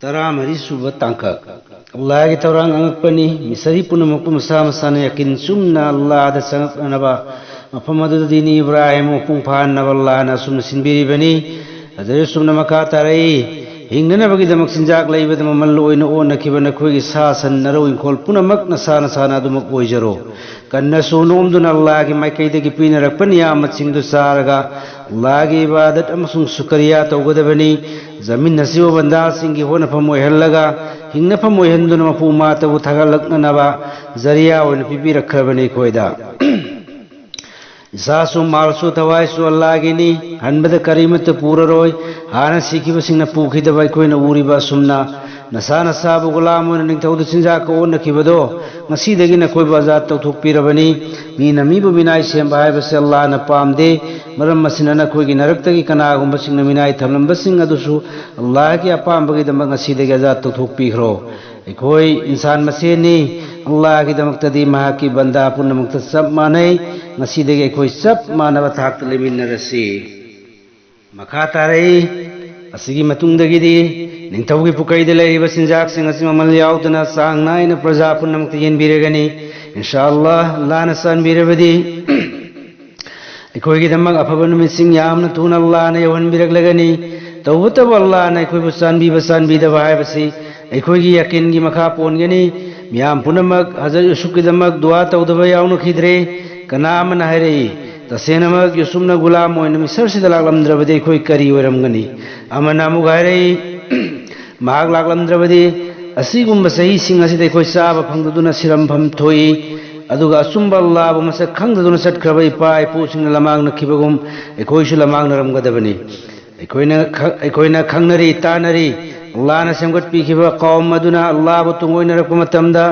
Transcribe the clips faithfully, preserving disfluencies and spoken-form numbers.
ꯇꯔꯥꯃꯔꯤ ꯁꯨꯕ ꯇꯥꯡꯀꯛ꯫ ꯑꯜꯂꯥꯍꯒꯤ ꯊꯧꯔꯥꯡ ꯑꯉꯛꯄꯅꯤ꯫ ꯃꯤꯁꯔꯤ ꯄꯨꯝꯅꯃꯛꯄꯨ ꯃꯁꯥ ꯃꯁꯥꯅ ꯌꯥꯀꯤꯟ ꯆꯨꯝꯅ ꯑꯜꯂꯥꯍꯗ ꯆꯪꯉꯛꯅꯅꯕ, ꯃꯐꯝ ꯑꯗꯨꯗ ꯗꯤꯅꯤ ꯏꯕ꯭ꯔꯥꯍꯤꯝ ꯃꯄꯨꯡ ꯐꯥꯍꯟꯅꯕ ꯑꯜꯂꯥꯍꯅ ꯑꯁꯨꯝꯅ ꯁꯤꯟꯕꯤꯔꯤꯕꯅꯤ꯫ ꯍꯖꯔꯠ ꯌꯨꯁꯨꯐꯅ ꯃꯈꯥ ꯇꯥꯔꯛꯏ, "ꯍꯤꯡꯅꯅꯕꯒꯤꯗꯃꯛ ꯆꯤꯟꯖꯥꯛ ꯂꯩꯕꯗ ꯃꯃꯜ ꯑꯣꯏꯅ ꯑꯣꯟꯅꯈꯤꯕ ꯅꯈꯣꯏꯒꯤ ꯁꯥ ꯁꯟ, ꯅꯔꯧ ꯏꯪꯈꯣꯜ ꯄꯨꯝꯅꯃꯛ ꯅꯁꯥ ꯅꯁꯥꯅ ꯑꯗꯨꯃꯛ ꯑꯣꯏꯖꯔꯣ꯫ ꯀꯟꯅꯁꯨ ꯅꯣꯝꯗꯨꯅ ꯑꯜꯂꯥꯍꯒꯤ ꯃꯥꯏꯀꯩꯗꯒꯤ ꯄꯤꯅꯔꯛꯄ ꯅꯤꯌꯥꯃꯠꯁꯤꯡꯗꯨ ꯆꯥꯔꯒ ꯑꯜꯂꯥꯍꯒꯤ ꯏꯕꯥꯗꯠ ꯑꯃꯁꯨꯡ ꯁꯨꯀꯔꯤꯌꯥ ꯇꯧꯒꯗꯕꯅꯤ꯫ ꯖꯃꯤꯟ ꯑꯁꯤꯕꯨ ꯕꯟꯗꯥꯁꯤꯡꯒꯤ ꯍꯣꯠꯅꯐꯝ ꯑꯣꯏꯍꯜꯂꯒ ꯍꯤꯡꯅꯐꯝ ꯑꯣꯏꯍꯟꯗꯨꯅ ꯃꯄꯨ ꯃꯥꯇꯕꯨ ꯊꯥꯒꯠꯂꯛꯅꯅꯕ ꯖꯔꯤꯌꯥ ꯑꯣꯏꯅ ꯄꯤꯕꯤꯔꯛꯈ꯭ꯔꯕꯅꯤ ꯑꯩꯈꯣꯏꯗ꯫ ꯏꯁꯥꯁꯨ ꯃꯥꯜꯁꯨ ꯊꯋꯥꯏꯁꯨ ꯑꯜꯂꯥꯍꯒꯤꯅꯤ꯫ ꯍꯟꯕꯗ ꯀꯔꯤꯃꯠꯇ ꯄꯨꯔꯔꯣꯏ꯫ ꯍꯥꯟꯅ ꯁꯤꯈꯤꯕꯁꯤꯡꯅ ꯄꯨꯈꯤꯗꯕ ꯑꯩꯈꯣꯏꯅ ꯎꯔꯤꯕ ꯑꯁꯨꯝꯅ ꯅꯁꯥ ꯅꯁꯥꯕꯨ ꯒꯨꯂꯥꯝ ꯑꯣꯏꯅ ꯅꯤꯡꯊꯧꯗ ꯆꯤꯟꯖꯥꯛꯀ ꯑꯣꯟꯅꯈꯤꯕꯗꯣ ꯉꯁꯤꯗꯒꯤ ꯅꯈꯣꯏꯕꯨ ꯑꯖꯥꯗ ꯇꯧꯊꯣꯛꯄꯤꯔꯕꯅꯤ꯫ ꯃꯤꯅ ꯃꯤꯕꯨ ꯃꯤꯅꯥꯏ ꯁꯦꯝꯕ ꯍꯥꯏꯕꯁꯤ ꯑꯜꯂꯥꯍꯅ ꯄꯥꯝꯗꯦ꯫ ꯃꯔꯝ ꯑꯁꯤꯅ ꯅꯈꯣꯏꯒꯤ ꯅꯔꯛꯇꯒꯤ ꯀꯅꯥꯒꯨꯝꯕꯁꯤꯡꯅ ꯃꯤꯅꯥꯏ ꯊꯝꯂꯝꯕꯁꯤꯡ ꯑꯗꯨꯁꯨ ꯑꯜꯂꯥꯍꯒꯤ ꯑꯄꯥꯝꯕꯒꯤꯗꯃꯛ ꯉꯁꯤꯗꯒꯤ ꯑꯖꯥꯗ ꯇꯧꯊꯣꯛꯄꯤꯈ꯭ꯔꯣ꯫ ꯑꯩꯈꯣꯏ ꯏꯟꯁꯥꯟ ꯃꯁꯦꯟꯅꯤ꯫ ꯑꯜꯂꯥꯍꯒꯤꯗꯃꯛꯇꯗꯤ ꯃꯍꯥꯛꯀꯤ ꯕꯟꯗꯥ ꯄꯨꯝꯅꯃꯛꯇ ꯆꯞ ꯃꯥꯟꯅꯩ꯫ ꯉꯁꯤꯗꯒꯤ ꯑꯩꯈꯣꯏ ꯆꯞ ꯃꯥꯟꯅꯕ ꯊꯥꯛꯇ ꯂꯩꯃꯤꯟꯅꯔꯁꯤ"꯫ ꯃꯈꯥ ꯇꯥꯔꯛꯏ, "ꯑꯁꯤꯒꯤ ꯃꯇꯨꯡꯗꯒꯤꯗꯤ ꯅꯤꯡꯊꯧꯒꯤ ꯄꯨꯈꯩꯗ ꯂꯩꯔꯤꯕ ꯆꯤꯟꯖꯥꯛꯁꯤꯡ ꯑꯁꯤ ꯃꯃꯜ ꯌꯥꯎꯗꯅ ꯆꯥꯡ ꯅꯥꯏꯅ ꯄ꯭ꯔꯖꯥ ꯄꯨꯝꯅꯃꯛꯇ ꯌꯦꯟꯕꯤꯔꯒꯅꯤ꯫ ꯏꯟꯁꯥ ꯑꯜꯂꯥꯍ, ꯑꯜꯂꯥꯍꯅ ꯆꯥꯟꯕꯤꯔꯕꯗꯤ ꯑꯩꯈꯣꯏꯒꯤꯗꯃꯛ ꯑꯐꯕ ꯅꯨꯃꯤꯠꯁꯤꯡ ꯌꯥꯝꯅ ꯊꯨꯅ ꯑꯜꯂꯥꯍꯅ ꯌꯧꯍꯟꯕꯤꯔꯛꯂꯒꯅꯤ꯫ ꯇꯧꯕꯇꯕꯨ ꯑꯜꯂꯥꯍꯅ ꯑꯩꯈꯣꯏꯕꯨ ꯆꯥꯟꯕꯤꯕ ꯆꯥꯟꯕꯤꯗꯕ ꯍꯥꯏꯕꯁꯤ ꯑꯩꯈꯣꯏꯒꯤ ꯌꯥꯀꯤꯟꯒꯤ ꯃꯈꯥ ꯄꯣꯟꯒꯅꯤ"꯫ ꯃꯤꯌꯥꯝ ꯄꯨꯝꯅꯃꯛ ꯍꯖꯔꯠ ꯌꯨꯁꯨꯐꯀꯤꯗꯃꯛ ꯗꯨꯋꯥ ꯇꯧꯗꯕ ꯌꯥꯎꯅꯈꯤꯗ꯭ꯔꯦ꯫ ꯀꯅꯥ ꯑꯃꯅ ꯍꯥꯏꯔꯛꯏ, "ꯇꯁꯦꯡꯅꯃꯛ ꯌꯨꯁꯨꯐꯅ ꯒꯨꯂꯥꯝ ꯑꯣꯏꯅ ꯃꯤꯁꯔꯁꯤꯗ ꯂꯥꯛꯂꯝꯗ꯭ꯔꯕꯗꯤ ꯑꯩꯈꯣꯏ ꯀꯔꯤ ꯑꯣꯏꯔꯝꯒꯅꯤ?" ꯑꯃꯅ ꯑꯃꯨꯛ ꯍꯥꯏꯔꯛꯏ, "ꯃꯍꯥꯛ ꯂꯥꯛꯂꯝꯗ꯭ꯔꯕꯗꯤ ꯑꯁꯤꯒꯨꯝꯕ ꯆꯍꯤꯁꯤꯡ ꯑꯁꯤꯗ ꯑꯩꯈꯣꯏ ꯆꯥꯕ ꯐꯪꯗꯗꯨꯅ ꯁꯤꯔꯝꯐꯝ ꯊꯣꯛꯏ꯫ ꯑꯗꯨꯒ ꯑꯆꯨꯝꯕ ꯑꯜꯂꯥꯍꯕꯨ ꯃꯁꯛ ꯈꯪꯗꯗꯨꯅ ꯆꯠꯈ꯭ꯔꯕ ꯏꯄꯥ ꯏꯄꯨꯁꯤꯡꯅ ꯂꯃꯥꯡꯅꯈꯤꯕꯒꯨꯝ ꯑꯩꯈꯣꯏꯁꯨ ꯂꯃꯥꯡꯅꯔꯝꯒꯗꯕꯅꯤ"꯫ ꯑꯩꯈꯣꯏꯅ ꯈ-, ꯑꯩꯈꯣꯏꯅ ꯈꯪꯅꯔꯤ, ꯇꯥꯅꯔꯤ꯫ ꯑꯜꯂꯥꯍꯅ ꯁꯦꯝꯒꯠꯄꯤꯈꯤꯕ ꯀꯧꯝ ꯑꯗꯨꯅ ꯑꯜꯂꯥꯍꯕꯨ ꯇꯨꯡꯑꯣꯏꯅꯔꯛꯄ ꯃꯇꯝꯗ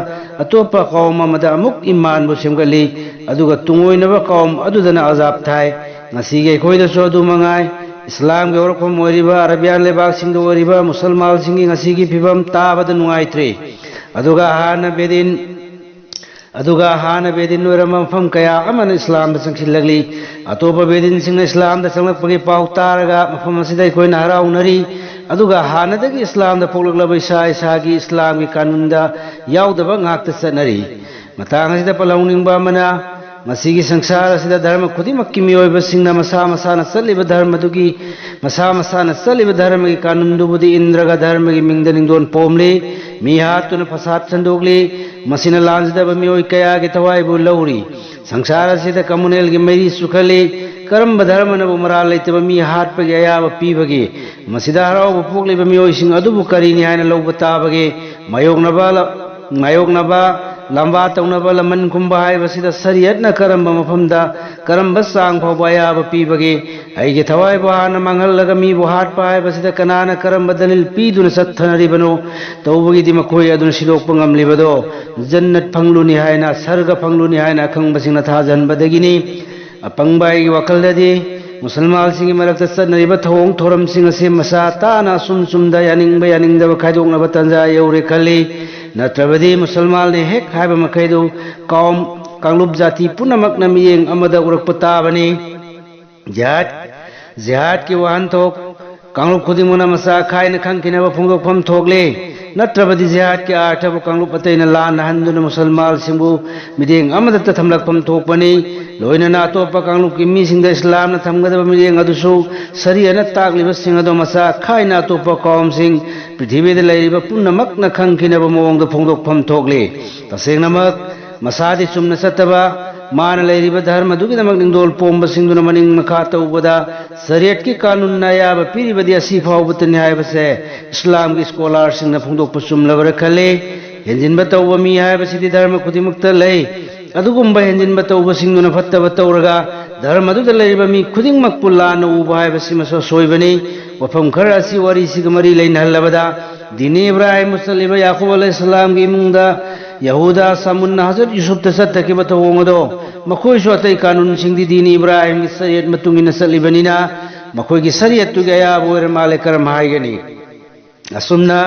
ꯑꯇꯣꯞꯄ ꯀꯧꯝ ꯑꯃꯗ ꯑꯃꯨꯛ ꯏꯃꯥꯟꯕꯨ ꯁꯦꯝꯒꯠꯂꯤ, ꯑꯗꯨꯒ ꯇꯨꯡꯑꯣꯏꯅꯕ ꯀꯧꯝ ꯑꯗꯨꯗꯅ ꯑꯖꯥꯕ ꯊꯥꯏ꯫ ꯉꯁꯤꯒꯤ ꯑꯩꯈꯣꯏꯗꯁꯨ ꯑꯗꯨ ꯃꯉꯥꯏ꯫ ꯏꯁꯂꯥꯝꯒꯤ ꯍꯧꯔꯛꯐꯝ ꯑꯣꯏꯔꯤꯕ ꯑꯔꯥꯕꯤꯌꯥꯟ ꯂꯩꯕꯥꯛꯁꯤꯡꯗ ꯑꯣꯏꯔꯤꯕ ꯃꯨꯁꯜꯃꯥꯟꯁꯤꯡꯒꯤ ꯉꯁꯤꯒꯤ ꯐꯤꯕꯝ ꯇꯥꯕꯗ ꯅꯨꯡꯉꯥꯏꯇ꯭ꯔꯦ꯫ ꯑꯗꯨꯒ ꯍꯥꯟꯅ ꯕꯦꯗꯤꯟ ꯑꯗꯨꯒ ꯍꯥꯟꯅ ꯕꯦꯗꯤꯟ ꯑꯣꯏꯔꯝꯕ ꯃꯐꯝ ꯀꯌꯥ ꯑꯃꯅ ꯏꯁꯂꯥꯝꯗ ꯆꯪꯁꯤꯜꯂꯛꯂꯤ꯫ ꯑꯇꯣꯞꯄ ꯕꯦꯗꯤꯟꯁꯤꯡꯅ ꯏꯁꯂꯥꯝꯗ ꯆꯪꯂꯛꯄꯒꯤ ꯄꯥꯎ ꯇꯥꯔꯒ ꯃꯐꯝ ꯑꯁꯤꯗ ꯑꯩꯈꯣꯏꯅ ꯍꯔꯥꯎꯅꯔꯤ꯫ ꯑꯗꯨꯒ ꯍꯥꯟꯅꯗꯒꯤ ꯏꯁꯂꯥꯝꯗ ꯄꯣꯛꯂꯛꯂꯕ ꯏꯁꯥ ꯏꯁꯥꯒꯤ ꯏꯁꯂꯥꯝꯒꯤ ꯀꯥꯅꯨꯟꯗ ꯌꯥꯎꯗꯕ ꯉꯥꯛꯇ ꯆꯠꯅꯔꯤ꯫ ꯃꯇꯥꯡ ꯑꯁꯤꯗ ꯄꯜꯍꯧꯅꯤꯡꯕ ꯑꯃꯅ, ꯃꯁꯤꯒꯤ ꯁꯪꯁꯥꯔ ꯑꯁꯤꯗ ꯙꯔꯃ ꯈꯨꯗꯤꯡꯃꯛꯀꯤ ꯃꯤꯑꯣꯏꯕꯁꯤꯡꯅ ꯃꯁꯥ ꯃꯁꯥꯅ ꯆꯠꯂꯤꯕ ꯙꯔꯃꯗꯨꯒꯤ, ꯃꯁꯥ ꯃꯁꯥꯅ ꯆꯠꯂꯤꯕ ꯙꯔꯃꯒꯤ ꯀꯥꯅꯨꯟꯗꯨꯕꯨꯗꯤ ꯏꯟꯗ꯭ꯔꯒ ꯙꯔꯃꯒꯤ ꯃꯤꯡꯗ ꯅꯤꯡꯗꯣꯟ ꯄꯣꯝꯂꯤ꯫ ꯃꯤ ꯍꯥꯠꯇꯨꯅ ꯐꯁꯥꯠ ꯁꯟꯗꯣꯛꯂꯤ꯫ ꯃꯁꯤꯅ ꯂꯥꯟꯖꯗꯕ ꯃꯤꯑꯣꯏ ꯀꯌꯥꯒꯤ ꯊꯋꯥꯏꯕꯨ ꯂꯧꯔꯤ꯫ ꯁꯪꯁꯥꯔ ꯑꯁꯤꯗ ꯀꯃꯨꯅꯦꯜꯒꯤ ꯃꯩꯔꯤ ꯆꯨꯈꯠꯂꯤ꯫ ꯀꯔꯝꯕ ꯙꯔꯃꯅꯕꯨ ꯃꯔꯥꯜ ꯂꯩꯇꯕ ꯃꯤ ꯍꯥꯠꯄꯒꯤ ꯑꯌꯥꯕ ꯄꯤꯕꯒꯦ? ꯃꯁꯤꯗ ꯍꯔꯥꯎꯕ ꯄꯣꯛꯂꯤꯕ ꯃꯤꯑꯣꯏꯁꯤꯡ ꯑꯗꯨꯕꯨ ꯀꯔꯤꯅꯤ ꯍꯥꯏꯅ ꯂꯧꯕ ꯇꯥꯕꯒꯦ? ꯃꯥꯌꯣꯛꯅꯕ ꯂ-, ꯃꯥꯌꯣꯛꯅꯕ, ꯂꯝꯕꯥ ꯇꯧꯅꯕ, ꯂꯃꯟ ꯈꯨꯝꯕ ꯍꯥꯏꯕꯁꯤꯗ ꯁꯔꯤꯌꯠꯅ ꯀꯔꯝꯕ ꯃꯐꯝꯗ, ꯀꯔꯝꯕ ꯆꯥꯡ ꯐꯥꯎꯕ ꯑꯌꯥꯕ ꯄꯤꯕꯒꯦ? ꯑꯩꯒꯤ ꯊꯋꯥꯏꯕꯨ ꯍꯥꯟꯅ ꯃꯥꯡꯍꯜꯂꯒ ꯃꯤꯕꯨ ꯍꯥꯠꯄ ꯍꯥꯏꯕꯁꯤꯗ ꯀꯅꯥꯅ ꯀꯔꯝꯕ ꯗꯂꯤꯜ ꯄꯤꯗꯨꯅ ꯆꯠꯊꯅꯔꯤꯕꯅꯣ? ꯇꯧꯕꯒꯤꯗꯤ ꯃꯈꯣꯏ ꯑꯗꯨꯅ ꯁꯤꯗꯣꯛꯄ ꯉꯝꯂꯤꯕꯗꯣ ꯖꯟꯅꯠ ꯐꯪꯂꯨꯅꯤ ꯍꯥꯏꯅ, ꯁꯔꯒ ꯐꯪꯂꯨꯅꯤ ꯍꯥꯏꯅ ꯑꯈꯪꯕꯁꯤꯡꯅ ꯊꯥꯖꯍꯟꯕꯗꯒꯤꯅꯤ꯫ ꯑꯄꯪꯕ ꯑꯩꯒꯤ ꯋꯥꯈꯜꯗꯗꯤ ꯃꯨꯁꯜꯃꯥꯟꯁꯤꯡꯒꯤ ꯃꯔꯛꯇ ꯆꯠꯅꯔꯤꯕ ꯊꯧꯑꯣꯡ ꯊꯧꯔꯝꯁꯤꯡ ꯑꯁꯤ ꯃꯁꯥ ꯇꯥꯅ ꯑꯁꯨꯝ ꯆꯨꯝꯗ ꯌꯥꯅꯤꯡꯕ ꯌꯥꯅꯤꯡꯗꯕ ꯈꯥꯏꯗꯣꯛꯅꯕ ꯇꯥꯟꯖꯥ ꯌꯧꯔꯦ ꯈꯜꯂꯤ꯫ ꯅꯠꯇ꯭ꯔꯕꯗꯤ ꯃꯨꯁꯜꯃꯥꯟꯅ ꯍꯦꯛ ꯍꯥꯏꯕ ꯃꯈꯩꯗꯨ ꯀꯥꯎꯝ, ꯀꯥꯡꯂꯨꯞ ꯖꯥꯇꯤ ꯄꯨꯝꯅꯃꯛꯅ ꯃꯤꯠꯌꯦꯡ ꯑꯃꯗ ꯎꯔꯛꯄ ꯇꯥꯕꯅꯤ꯫ ꯖꯤꯍꯥꯗ, ꯖꯤꯍꯥꯗꯀꯤ ꯋꯥꯍꯟꯊꯣꯛ ꯀꯥꯡꯂꯨꯞ ꯈꯨꯗꯤꯡꯃꯛꯅ ꯃꯁꯥ ꯈꯥꯏꯅ ꯈꯪꯈꯤꯅꯕ ꯐꯣꯡꯗꯣꯛꯐꯝ ꯊꯣꯛꯂꯤ꯫ ꯅꯠꯇ꯭ꯔꯕꯗꯤ ꯖꯤꯍꯥꯗꯀꯤ ꯑꯥꯔꯊꯕꯨ ꯀꯥꯡꯂꯨꯞ ꯑꯇꯩꯅ ꯂꯥꯟꯅ ꯍꯟꯗꯨꯅ ꯃꯨꯁꯜꯃꯥꯟꯁꯤꯡꯕꯨ ꯃꯤꯠꯌꯦꯡ ꯑꯃꯗꯇ ꯊꯝꯂꯛꯐꯝ ꯊꯣꯛꯄꯅꯤ꯫ ꯂꯣꯏꯅꯅ ꯑꯇꯣꯞꯄ ꯀꯥꯡꯂꯨꯞꯀꯤ ꯃꯤꯁꯤꯡꯗ ꯏꯁꯂꯥꯝꯅ ꯊꯝꯒꯗꯕ ꯃꯤꯠꯌꯦꯡ ꯑꯗꯨꯁꯨ ꯁꯔꯤꯌꯠꯅ ꯇꯥꯛꯂꯤꯕꯁꯤꯡ ꯑꯗꯨ ꯃꯁꯥ ꯈꯥꯏꯅ ꯑꯇꯣꯞꯄ ꯀꯥꯎꯝꯁꯤꯡ, ꯄ꯭ꯔꯤꯊꯤꯕꯤꯗ ꯂꯩꯔꯤꯕ ꯄꯨꯝꯅꯃꯛꯅ ꯈꯪꯈꯤꯅꯕ ꯃꯑꯣꯡꯗ ꯐꯣꯡꯗꯣꯛꯐꯝ ꯊꯣꯛꯂꯤ꯫ ꯇꯁꯦꯡꯅꯃꯛ ꯃꯁꯥꯗꯤ ꯆꯨꯝꯅ ꯆꯠꯇꯕ, ꯃꯥꯅ ꯂꯩꯔꯤꯕ ꯙꯔꯃꯗꯨꯒꯤꯗꯃꯛ ꯅꯤꯡꯗꯣꯜ ꯄꯣꯝꯕꯁꯤꯡꯗꯨꯅ ꯃꯅꯤꯡ ꯃꯈꯥ ꯇꯧꯕꯗ ꯁꯔꯤꯌꯠꯀꯤ ꯀꯥꯅꯨꯟꯅ ꯑꯌꯥꯕ ꯄꯤꯔꯤꯕꯗꯤ ꯑꯁꯤ ꯐꯥꯎꯕꯇꯅꯤ ꯍꯥꯏꯕꯁꯦ ꯏꯁꯂꯥꯝꯒꯤ ꯁ꯭ꯀꯣꯂꯥꯔꯁꯤꯡꯅ ꯐꯣꯡꯗꯣꯛꯄ ꯆꯨꯝꯂꯕ꯭ꯔꯥ ꯈꯜꯂꯤ꯫ ꯍꯦꯟꯖꯤꯟꯕ ꯇꯧꯕ ꯃꯤ ꯍꯥꯏꯕꯁꯤꯗꯤ ꯙꯔꯃ ꯈꯨꯗꯤꯡꯃꯛꯇ ꯂꯩ꯫ ꯑꯗꯨꯒꯨꯝꯕ ꯍꯦꯟꯖꯤꯟꯕ ꯇꯧꯕꯁꯤꯡꯗꯨꯅ ꯐꯠꯇꯕ ꯇꯧꯔꯒ ꯙꯔꯃꯗꯨꯗ ꯂꯩꯔꯤꯕ ꯃꯤ ꯈꯨꯗꯤꯡꯃꯛꯄꯨ ꯂꯥꯟꯅ ꯎꯕ ꯍꯥꯏꯕꯁꯤꯃꯁꯨ ꯑꯁꯣꯏꯕꯅꯤ꯫ ꯋꯥꯐꯝ ꯈꯔ ꯑꯁꯤ ꯋꯥꯔꯤꯁꯤꯒ ꯃꯔꯤ ꯂꯩꯅꯍꯜꯂꯕꯗ, ꯗꯤꯅꯤ ꯏꯕ꯭ꯔꯥꯍꯤꯝ ꯆꯠꯂꯤꯕ ꯌꯥꯀꯨꯕ ꯑꯂꯩꯍꯤꯁꯁꯂꯥꯝꯒꯤ ꯏꯃꯨꯡꯗ ꯌꯍꯨꯗꯥ ꯁꯥꯃꯨꯟꯅ ꯍꯖꯔꯠ ꯌꯨꯁꯨꯐꯇ ꯆꯠꯊꯈꯤꯕ ꯊꯧꯑꯣꯡ ꯑꯗꯣ ꯃꯈꯣꯏꯁꯨ ꯑꯇꯩ ꯀꯥꯅꯨꯟꯁꯤꯡꯗꯤ ꯗꯤꯅꯤ ꯏꯕ꯭ꯔꯥꯍꯤꯝꯒꯤ ꯁꯔꯤꯌꯠ ꯃꯇꯨꯡ ꯏꯟꯅ ꯆꯠꯂꯤꯕꯅꯤꯅ ꯃꯈꯣꯏꯒꯤ ꯁꯔꯤꯌꯠꯇꯨꯒꯤ ꯑꯌꯥꯕ ꯑꯣꯏꯔ ꯃꯥꯜꯂꯦ꯫ ꯀꯔꯝ ꯍꯥꯏꯒꯅꯤ? ꯑꯁꯨꯝꯅ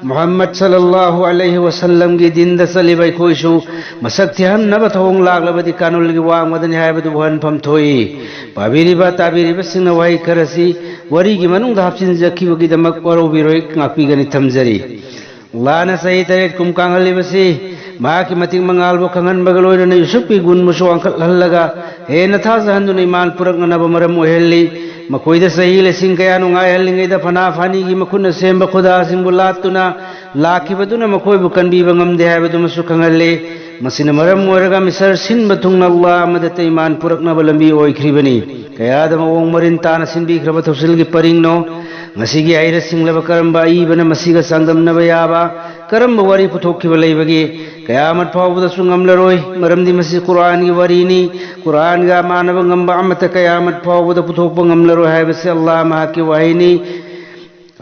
ꯃꯨꯍꯝꯃꯗ ꯁꯜꯂꯜꯂꯥꯍꯨ ꯑꯂꯩꯍꯤ ꯋꯁꯜꯂꯝꯒꯤ ꯗꯤꯟꯗ ꯆꯠꯂꯤꯕ ꯑꯩꯈꯣꯏꯁꯨ ꯃꯁꯛ ꯊꯤꯍꯟꯅꯕ ꯊꯧꯑꯣꯡ ꯂꯥꯛꯂꯕꯗꯤ ꯀꯥꯅꯨꯜꯒꯤ ꯋꯥꯡꯃꯗꯅꯤ ꯍꯥꯏꯕꯗꯨꯕꯨ ꯍꯟꯐꯝ ꯊꯣꯛꯏ꯫ ꯄꯥꯕꯤꯔꯤꯕ ꯇꯥꯕꯤꯔꯤꯕꯁꯤꯡꯅ ꯋꯥꯍꯩ ꯈꯔꯁꯤ ꯋꯥꯔꯤꯒꯤ ꯃꯅꯨꯡꯗ ꯍꯥꯞꯆꯤꯟꯖꯈꯤꯕꯒꯤꯗꯃꯛ ꯋꯥꯔꯧꯕꯤꯔꯣꯏ, ꯉꯥꯛꯄꯤꯒꯅꯤ ꯊꯝꯖꯔꯤ꯫ ꯑꯜꯂꯥꯍꯅ ꯆꯍꯤ ꯇꯔꯦꯠ ꯀꯨꯝ ꯀꯥꯡꯍꯜꯂꯤꯕꯁꯤ ꯃꯍꯥꯛꯀꯤ ꯃꯇꯤꯛ ꯃꯉꯥꯜꯕꯨ ꯈꯪꯍꯟꯕꯒ ꯂꯣꯏꯅꯅ ꯌꯨꯁꯨꯞꯀꯤ ꯒꯨꯟꯕꯨꯁꯨ ꯋꯥꯡꯈꯠꯍꯜꯂꯒ ꯍꯦꯟꯅ ꯊꯥꯖꯍꯟꯗꯨꯅ ꯏꯃꯥꯟ ꯄꯨꯔꯛꯅꯅꯕ ꯃꯔꯝ ꯑꯣꯏꯍꯜꯂꯤ꯫ ꯃꯈꯣꯏꯗ ꯆꯍꯤ ꯂꯤꯁꯤꯡ ꯀꯌꯥ ꯅꯨꯡꯉꯥꯏꯍꯜꯂꯤꯉꯩꯗ ꯐꯅꯥ ꯐꯥꯅꯤꯒꯤ ꯃꯈꯨꯠꯅ ꯁꯦꯝꯕ ꯈꯨꯗꯥꯁꯤꯡꯕꯨ ꯂꯥꯠꯇꯨꯅ ꯂꯥꯛꯈꯤꯕꯗꯨꯅ ꯃꯈꯣꯏꯕꯨ ꯀꯟꯕꯤꯕ ꯉꯝꯗꯦ ꯍꯥꯏꯕꯗꯨꯃꯁꯨ ꯈꯪꯍꯜꯂꯤ꯫ ꯃꯁꯤꯅ ꯃꯔꯝ ꯑꯣꯏꯔꯒ ꯃꯤꯁꯔ ꯁꯤꯟꯕ ꯊꯨꯡꯅ ꯑꯜꯂꯥꯍ ꯑꯃꯗꯇ ꯏꯃꯥꯟ ꯄꯨꯔꯛꯅꯕ ꯂꯝꯕꯤ ꯑꯣꯏꯈ꯭ꯔꯤꯕꯅꯤ꯫ ꯀꯌꯥꯗ ꯃꯑꯣꯡ ꯃꯔꯤꯟ ꯇꯥꯅ ꯁꯤꯟꯕꯤꯈ꯭ꯔꯕ ꯊꯧꯁꯤꯜꯒꯤ ꯄꯔꯤꯡꯅꯣ! ꯉꯁꯤꯒꯤ ꯍꯩꯔ ꯁꯤꯡꯂꯕ ꯀꯔꯝꯕ ꯑꯏꯕꯅ ꯃꯁꯤꯒ ꯆꯥꯡꯗꯝꯅꯕ ꯌꯥꯕ ꯀꯔꯝꯕ ꯋꯥꯔꯤ ꯄꯨꯊꯣꯛꯈꯤꯕ ꯂꯩꯕꯒꯦ? ꯀꯌꯥꯃꯠ ꯐꯥꯎꯕꯗꯁꯨ ꯉꯝꯂꯔꯣꯏ, ꯃꯔꯝꯗꯤ ꯃꯁꯤ ꯀꯨꯔꯥꯟꯒꯤ ꯋꯥꯔꯤꯅꯤ꯫ ꯀꯨꯔꯥꯟꯒ ꯃꯥꯟꯅꯕ ꯉꯝꯕ ꯑꯃꯠꯇ ꯀꯌꯥꯃꯠ ꯐꯥꯎꯕꯗ ꯄꯨꯊꯣꯛꯄ ꯉꯝꯂꯔꯣꯏ ꯍꯥꯏꯕꯁꯤ ꯑꯜꯂꯥꯍ ꯃꯍꯥꯛꯀꯤ ꯋꯥꯍꯩꯅꯤ꯫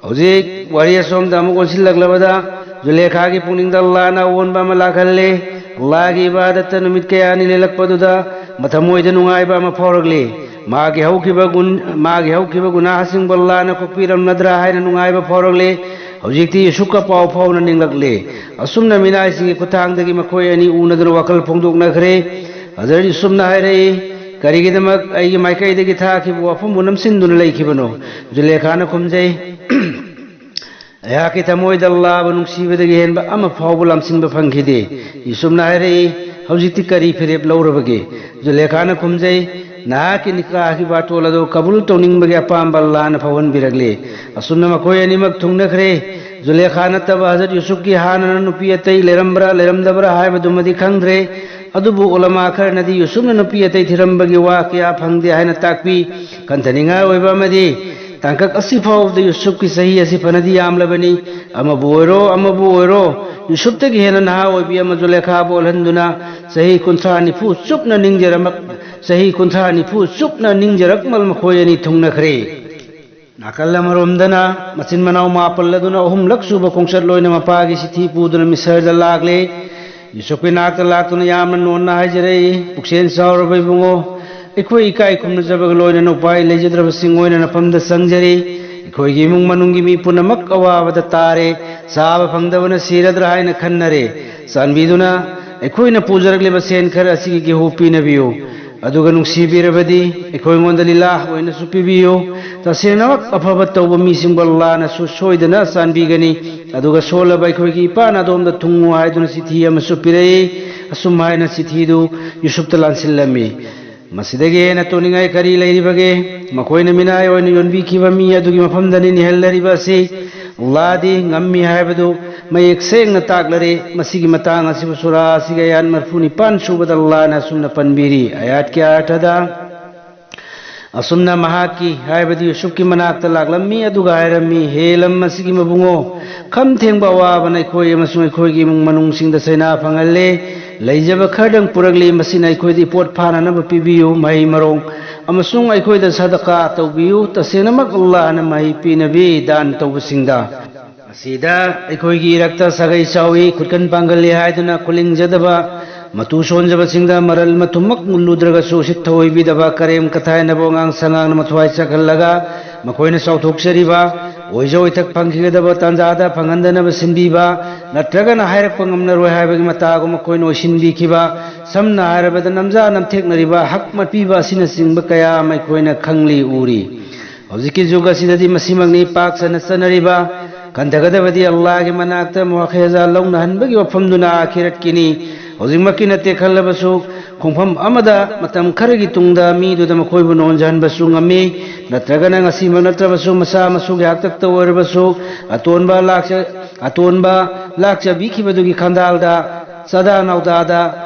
ꯍꯧꯖꯤꯛ ꯋꯥꯔꯤ ꯑꯁꯣꯝꯗ ꯑꯃꯨꯛ ꯑꯣꯟꯁꯤꯜꯂꯛꯂꯕꯗ, ꯖꯨꯂꯦꯈꯥꯒꯤ ꯄꯨꯛꯅꯤꯡꯗ ꯑꯜꯂꯥꯍꯅ ꯑꯑꯣꯟꯕ ꯑꯃ ꯂꯥꯛꯍꯜꯂꯦ꯫ ꯑꯜꯂꯥꯍꯒꯤ ꯏꯕꯥꯗꯠꯇ ꯅꯨꯃꯤꯠ ꯀꯌꯥꯅꯤ ꯂꯦꯜꯂꯛꯄꯗꯨꯗ ꯃꯊꯃꯣꯏꯗ ꯅꯨꯡꯉꯥꯏꯕ ꯑꯃ ꯐꯥꯎꯔꯛꯂꯦ꯫ ꯃꯥꯒꯤ ꯍꯧꯈꯤꯕ ꯒꯨꯟ-, ꯃꯥꯒꯤ ꯍꯧꯈꯤꯕ ꯒꯨꯅꯥꯍꯁꯤꯡꯕꯨ ꯑꯜꯂꯥꯍꯅ ꯀꯣꯛꯄꯤꯔꯝꯂꯗ꯭ꯔꯥ ꯍꯥꯏꯅ ꯅꯨꯡꯉꯥꯏꯕ ꯐꯥꯎꯔꯛꯂꯦ꯫ ꯍꯧꯖꯤꯛꯇꯤ ꯌꯨꯁꯨꯞꯀ ꯄꯥꯎ ꯐꯥꯎꯅ ꯅꯤꯡꯂꯛꯂꯦ꯫ ꯑꯁꯨꯝꯅ ꯃꯤꯅꯥꯏꯁꯤꯡꯒꯤ ꯈꯨꯠꯊꯥꯡꯗꯒꯤ ꯃꯈꯣꯏ ꯑꯅꯤ ꯎꯅꯗꯨꯅ ꯋꯥꯈꯜ ꯐꯣꯡꯗꯣꯛꯅꯈ꯭ꯔꯦ꯫ ꯍꯖꯔꯠ ꯌꯨꯁꯨꯞꯅ ꯍꯥꯏꯔꯛꯏ, "ꯀꯔꯤꯒꯤꯗꯃꯛ ꯑꯩꯒꯤ ꯃꯥꯏꯀꯩꯗꯒꯤ ꯊꯥꯈꯤꯕ ꯋꯥꯐꯝꯕꯨ ꯅꯝꯁꯤꯟꯗꯨꯅ ꯂꯩꯈꯤꯕꯅꯣ?" ꯖꯨꯂꯦꯈꯥꯅ ꯈꯨꯝꯖꯩ, "ꯑꯩꯍꯥꯛꯀꯤ ꯊꯃꯣꯏꯗ ꯑꯜꯂꯥꯍꯕꯨ ꯅꯨꯡꯁꯤꯕꯗꯒꯤ ꯍꯦꯟꯕ ꯑꯃ ꯐꯥꯎꯕ ꯂꯥꯝꯁꯤꯟꯕ ꯐꯪꯈꯤꯗꯦ꯫" ꯌꯨꯁꯨꯞꯅ ꯍꯥꯏꯔꯛꯏ, "ꯍꯧꯖꯤꯛꯇꯤ ꯀꯔꯤ ꯐꯤꯔꯦꯞ ꯂꯧꯔꯕꯒꯦ?" ꯖꯨꯂꯦꯈꯥꯅ ꯈꯨꯝꯖꯩ, "ꯅꯍꯥꯛꯀꯤ ꯅꯤꯀꯥꯍꯒꯤ ꯕꯥꯇꯣꯜ ꯑꯗꯨ ꯀꯕꯨꯜ ꯇꯧꯅꯤꯡꯕꯒꯤ ꯑꯄꯥꯝꯕ ꯑꯜꯂꯥꯍꯅ ꯐꯥꯎꯍꯟꯕꯤꯔꯛꯂꯦ꯫" ꯑꯁꯨꯝꯅ ꯃꯈꯣꯏ ꯑꯅꯤꯃꯛ ꯊꯨꯡꯅꯈ꯭ꯔꯦ꯫ ꯖꯨꯂꯦꯈꯥ ꯅꯠꯇꯕ ꯍꯖꯔꯠ ꯌꯨꯁꯨꯞꯀꯤ ꯍꯥꯟꯅꯅ ꯅꯨꯄꯤ ꯑꯇꯩ ꯂꯩꯔꯝꯕ꯭ꯔꯥ ꯂꯩꯔꯝꯗꯕ꯭ꯔꯥ ꯍꯥꯏꯕꯗꯨꯃꯗꯤ ꯈꯪꯗ꯭ꯔꯦ꯫ ꯑꯗꯨꯕꯨ ꯎꯂꯃꯥ ꯈꯔꯅꯗꯤ ꯌꯨꯁꯨꯞꯅ ꯅꯨꯄꯤ ꯑꯇꯩ ꯊꯤꯔꯝꯕꯒꯤ ꯋꯥ ꯀꯌꯥ ꯐꯪꯗꯦ ꯍꯥꯏꯅ ꯇꯥꯛꯄꯤ꯫ ꯈꯟꯊꯅꯤꯡꯉꯥꯏ ꯑꯣꯏꯕ ꯑꯃꯗꯤ, ꯇꯥꯡꯀꯛ ꯑꯁꯤ ꯐꯥꯎꯕꯗ ꯌꯨꯁꯨꯞꯀꯤ ꯆꯍꯤ ꯑꯁꯤ ꯐꯅꯗꯤ ꯌꯥꯝꯂꯕꯅꯤ꯫ ꯑꯃꯕꯨ ꯑꯣꯏꯔꯣ, ꯑꯃꯕꯨ ꯑꯣꯏꯔꯣ, ꯌꯨꯁꯨꯞꯇꯒꯤ ꯍꯦꯟꯅ ꯅꯍꯥ ꯑꯣꯏꯕꯤ ꯑꯃ ꯖꯨꯂꯦꯈꯥꯕꯨ ꯑꯣꯜꯍꯟꯗꯨꯅ ꯆꯍꯤ ꯀꯨꯟꯊ꯭ꯔꯥ ꯅꯤꯐꯨ ꯆꯨꯞꯅ ꯅꯤꯡꯖꯔꯃꯛ-, ꯆꯍꯤ ꯀꯨꯟꯊ꯭ꯔꯥ ꯅꯤꯐꯨ ꯆꯨꯞꯅ ꯅꯤꯡꯖꯔꯛꯃꯜ ꯃꯈꯣꯏ ꯑꯅꯤ ꯊꯨꯡꯅꯈ꯭ꯔꯦ꯫ ꯅꯥꯀꯜ ꯑꯃꯔꯣꯝꯗꯅ ꯃꯆꯤꯟ ꯃꯅꯥꯎ ꯃꯥꯄꯜ ꯑꯗꯨꯅ ꯑꯍꯨꯝꯂꯛ ꯁꯨꯕ ꯈꯣꯡꯆꯠ ꯂꯣꯏꯅ ꯃꯄꯥꯒꯤ ꯆꯤꯊꯤ ꯄꯨꯗꯨꯅ ꯃꯤꯁꯔꯗ ꯂꯥꯛꯂꯦ꯫ ꯌꯨꯁꯨꯞꯀꯤ ꯅꯥꯛꯇ ꯂꯥꯛꯇꯨꯅ ꯌꯥꯝꯅ ꯅꯣꯟꯅ ꯍꯥꯏꯖꯔꯛꯏ, "ꯄꯨꯛꯆꯦꯜ ꯆꯥꯎꯔꯕ ꯏꯕꯨꯡꯉꯣ, ꯑꯩꯈꯣꯏ ꯏꯀꯥꯏ ꯈꯨꯝꯅꯖꯕꯒ ꯂꯣꯏꯅꯅ ꯎꯄꯥꯏ ꯂꯩꯖꯗ꯭ꯔꯕꯁꯤꯡ ꯑꯣꯏꯅ ꯅꯐꯝꯗ ꯆꯪꯖꯔꯤ꯫ ꯑꯩꯈꯣꯏꯒꯤ ꯏꯃꯨꯡ ꯃꯅꯨꯡꯒꯤ ꯃꯤ ꯄꯨꯝꯅꯃꯛ ꯑꯋꯥꯕꯗ ꯇꯥꯔꯦ꯫ ꯆꯥꯕ ꯐꯪꯗꯕꯅ ꯁꯤꯔꯗ꯭ꯔꯥ ꯍꯥꯏꯅ ꯈꯟꯅꯔꯦ꯫ ꯆꯥꯟꯕꯤꯗꯨꯅ ꯑꯩꯈꯣꯏꯅ ꯄꯨꯖꯔꯛꯂꯤꯕ ꯁꯦꯟ ꯈꯔ ꯑꯁꯤꯒꯤ ꯒꯦꯍꯨ ꯄꯤꯅꯕꯤꯌꯨ꯫ ꯑꯗꯨꯒ ꯅꯨꯡꯁꯤꯕꯤꯔꯕꯗꯤ ꯑꯩꯈꯣꯏꯉꯣꯟꯗ ꯂꯤꯂꯥ ꯑꯣꯏꯅꯁꯨ ꯄꯤꯕꯤꯌꯨ꯫ ꯇꯁꯦꯡꯅꯃꯛ ꯑꯐꯕ ꯇꯧꯕ ꯃꯤꯁꯤꯡꯕꯨ ꯑꯜꯂꯥꯅꯁꯨ ꯁꯣꯏꯗꯅ ꯆꯥꯟꯕꯤꯒꯅꯤ꯫ ꯑꯗꯨꯒ ꯁꯣꯜꯂꯕ ꯑꯩꯈꯣꯏꯒꯤ ꯏꯄꯥꯅ ꯑꯗꯣꯝꯗ ꯊꯨꯡꯉꯨ ꯍꯥꯏꯗꯨꯅ ꯆꯤꯊꯤ ꯑꯃꯁꯨ ꯄꯤꯔꯛꯏ꯫ ꯑꯁꯨꯝ ꯍꯥꯏꯅ ꯆꯤꯊꯤꯗꯨ ꯌꯨꯁꯨꯞꯇ ꯂꯥꯟꯁꯤꯜꯂꯝꯃꯤ꯫ ꯃꯁꯤꯗꯒꯤ ꯍꯦꯟꯅ ꯇꯣꯅꯤꯡꯉꯥꯏ ꯀꯔꯤ ꯂꯩꯔꯤꯕꯒꯦ? ꯃꯈꯣꯏꯅ ꯃꯤꯅꯥꯏ ꯑꯣꯏꯅ ꯌꯣꯟꯕꯤꯈꯤꯕ ꯃꯤ ꯑꯗꯨꯒꯤ ꯃꯐꯝꯗꯅꯤ ꯅꯤꯍꯜꯂꯔꯤꯕ ꯑꯁꯤ꯫ ꯑꯜꯂꯥꯗꯤ ꯉꯝꯃꯤ ꯍꯥꯏꯕꯗꯨ ꯃꯌꯦꯛ ꯁꯦꯡꯅ ꯇꯥꯛꯂꯔꯦ꯫ ꯃꯁꯤꯒꯤ ꯃꯇꯥꯡ ꯑꯁꯤꯕꯨ ꯁꯨꯔꯥ ꯑꯁꯤꯒꯤ ꯑꯌꯥꯠ ꯃꯔꯐꯨ ꯅꯤꯄꯥꯟ ꯁꯨꯕꯗ ꯑꯜꯂꯥꯅ ꯑꯁꯨꯝꯅ ꯄꯟꯕꯤꯔꯤ, ꯑꯌꯥꯠꯀꯤ ꯑꯔꯊꯗ, ꯑꯁꯨꯝꯅ ꯃꯍꯥꯛꯀꯤ, ꯍꯥꯏꯕꯗꯤ ꯌꯨꯁꯨꯞꯀꯤ ꯃꯅꯥꯛꯇ ꯂꯥꯛꯂꯝꯃꯤ, ꯑꯗꯨꯒ ꯍꯥꯏꯔꯝꯃꯤ, "ꯍꯦ ꯂꯝ ꯑꯁꯤꯒꯤ ꯃꯕꯨꯡꯉꯣ, ꯈꯝ ꯊꯦꯡꯕ ꯑꯋꯥꯕꯅ ꯑꯩꯈꯣꯏ ꯑꯃꯁꯨꯡ ꯑꯩꯈꯣꯏꯒꯤ ꯏꯃꯨꯡ ꯃꯅꯨꯡꯁꯤꯡꯗ ꯆꯩꯅꯥ ꯐꯪꯍꯜꯂꯦ꯫ ꯂꯩꯖꯕ ꯈꯔꯗꯪ ꯄꯨꯔꯛꯂꯤ, ꯃꯁꯤꯅ ꯑꯩꯈꯣꯏꯗ ꯏꯄꯣꯠ ꯐꯥꯅꯅꯕ ꯄꯤꯕꯤꯌꯨ, ꯃꯍꯩ ꯃꯔꯣꯡ, ꯑꯃꯁꯨꯡ ꯑꯩꯈꯣꯏꯗ ꯁꯗꯀꯥ ꯇꯧꯕꯤꯌꯨ꯫ ꯇꯁꯦꯡꯅꯃꯛ ꯑꯜꯂꯥꯍꯅ ꯃꯍꯩ ꯄꯤꯅꯕꯤ ꯗꯥꯟ ꯇꯧꯕꯁꯤꯡꯗ"꯫ ꯑꯁꯤꯗ ꯑꯩꯈꯣꯏꯒꯤ ꯏꯔꯛꯇ ꯁꯥꯒꯩ ꯆꯥꯎꯏ, ꯈꯨꯠꯀꯟ ꯄꯥꯡꯒꯜꯂꯤ ꯍꯥꯏꯗꯨꯅ ꯈꯨꯂꯤꯡꯖꯗꯕ, ꯃꯇꯨ ꯁꯣꯟꯖꯕꯁꯤꯡꯗ ꯃꯔꯜ ꯃꯊꯨꯝꯃꯛ ꯃꯨꯜꯂꯨꯗ꯭ꯔꯒꯁꯨ ꯎꯁꯤꯠ ꯊꯑꯣꯏꯕꯤꯗꯕ, ꯀꯔꯦꯝ ꯀꯊꯥꯏꯅꯕ, ꯑꯉꯥꯡ ꯁꯉꯥꯡꯅ ꯃꯊ꯭ꯋꯥꯏ ꯆꯥꯛꯍꯜꯂꯒ ꯃꯈꯣꯏꯅ ꯆꯥꯎꯊꯣꯛꯆꯔꯤꯕ ꯑꯣꯏꯖ ꯑꯣꯏꯊꯛ ꯐꯪꯈꯤꯒꯗꯕ ꯇꯥꯟꯖꯥꯗ ꯐꯪꯍꯟꯗꯅꯕ ꯁꯤꯟꯕꯤꯕ, ꯅꯠꯇ꯭ꯔꯒꯅ ꯍꯥꯏꯔꯛꯄ ꯉꯝꯂꯔꯣꯏ ꯍꯥꯏꯕꯒꯤ ꯃꯇꯥꯒꯨꯝ ꯃꯈꯣꯏꯅ ꯑꯣꯏꯁꯤꯟꯕꯤꯈꯤꯕ, ꯁꯝꯅ ꯍꯥꯏꯔꯕꯗ ꯅꯝꯖꯥ ꯅꯝꯊꯦꯛꯅꯔꯤꯕ ꯍꯛ ꯃꯠꯄꯤꯕ ꯑꯁꯤꯅꯆꯤꯡꯕ ꯀꯌꯥ ꯑꯃ ꯑꯩꯈꯣꯏꯅ ꯈꯪꯂꯤ ꯎꯔꯤ꯫ ꯍꯧꯖꯤꯛꯀꯤ ꯖꯨꯒ ꯑꯁꯤꯗꯗꯤ ꯃꯁꯤꯃꯛꯅꯤ ꯄꯥꯛ ꯁꯟꯅ ꯆꯠꯅꯔꯤꯕ꯫ ꯈꯟꯊꯒꯗꯕꯗꯤ ꯑꯜꯂꯥꯍꯒꯤ ꯃꯅꯥꯛꯇ ꯃꯨꯍꯥꯈꯦꯖꯥ ꯂꯧꯅꯍꯟꯕꯒꯤ ꯋꯥꯐꯝꯗꯨꯅ ꯑꯥꯈꯤꯔꯠꯀꯤꯅꯤ꯫ ꯍꯧꯖꯤꯛꯃꯛꯀꯤ ꯅꯠꯇꯦ ꯈꯜꯂꯕꯁꯨ, ꯈꯣꯡꯐꯝ ꯑꯃꯗ ꯃꯇꯝ ꯈꯔꯒꯤ ꯇꯨꯡꯗ ꯃꯤꯗꯨꯗ ꯃꯈꯣꯏꯕꯨ ꯅꯣꯟꯖꯍꯟꯕꯁꯨ ꯉꯝꯃꯤ꯫ ꯅꯠꯇ꯭ꯔꯒꯅ ꯉꯁꯤꯃꯛ ꯅꯠꯇ꯭ꯔꯕꯁꯨ ꯃꯆꯥ ꯃꯁꯨꯒꯤ ꯍꯥꯛꯇꯛꯇ ꯑꯣꯏꯔꯕꯁꯨ ꯑꯇꯣꯟꯕ ꯂꯥꯛꯆ-, ꯑꯇꯣꯟꯕ ꯂꯥꯛꯆꯕꯤꯈꯤꯕꯗꯨꯒꯤ ꯈꯟꯗꯥꯜꯗ, ꯆꯥꯗꯥ ꯅꯥꯎꯗꯥꯗ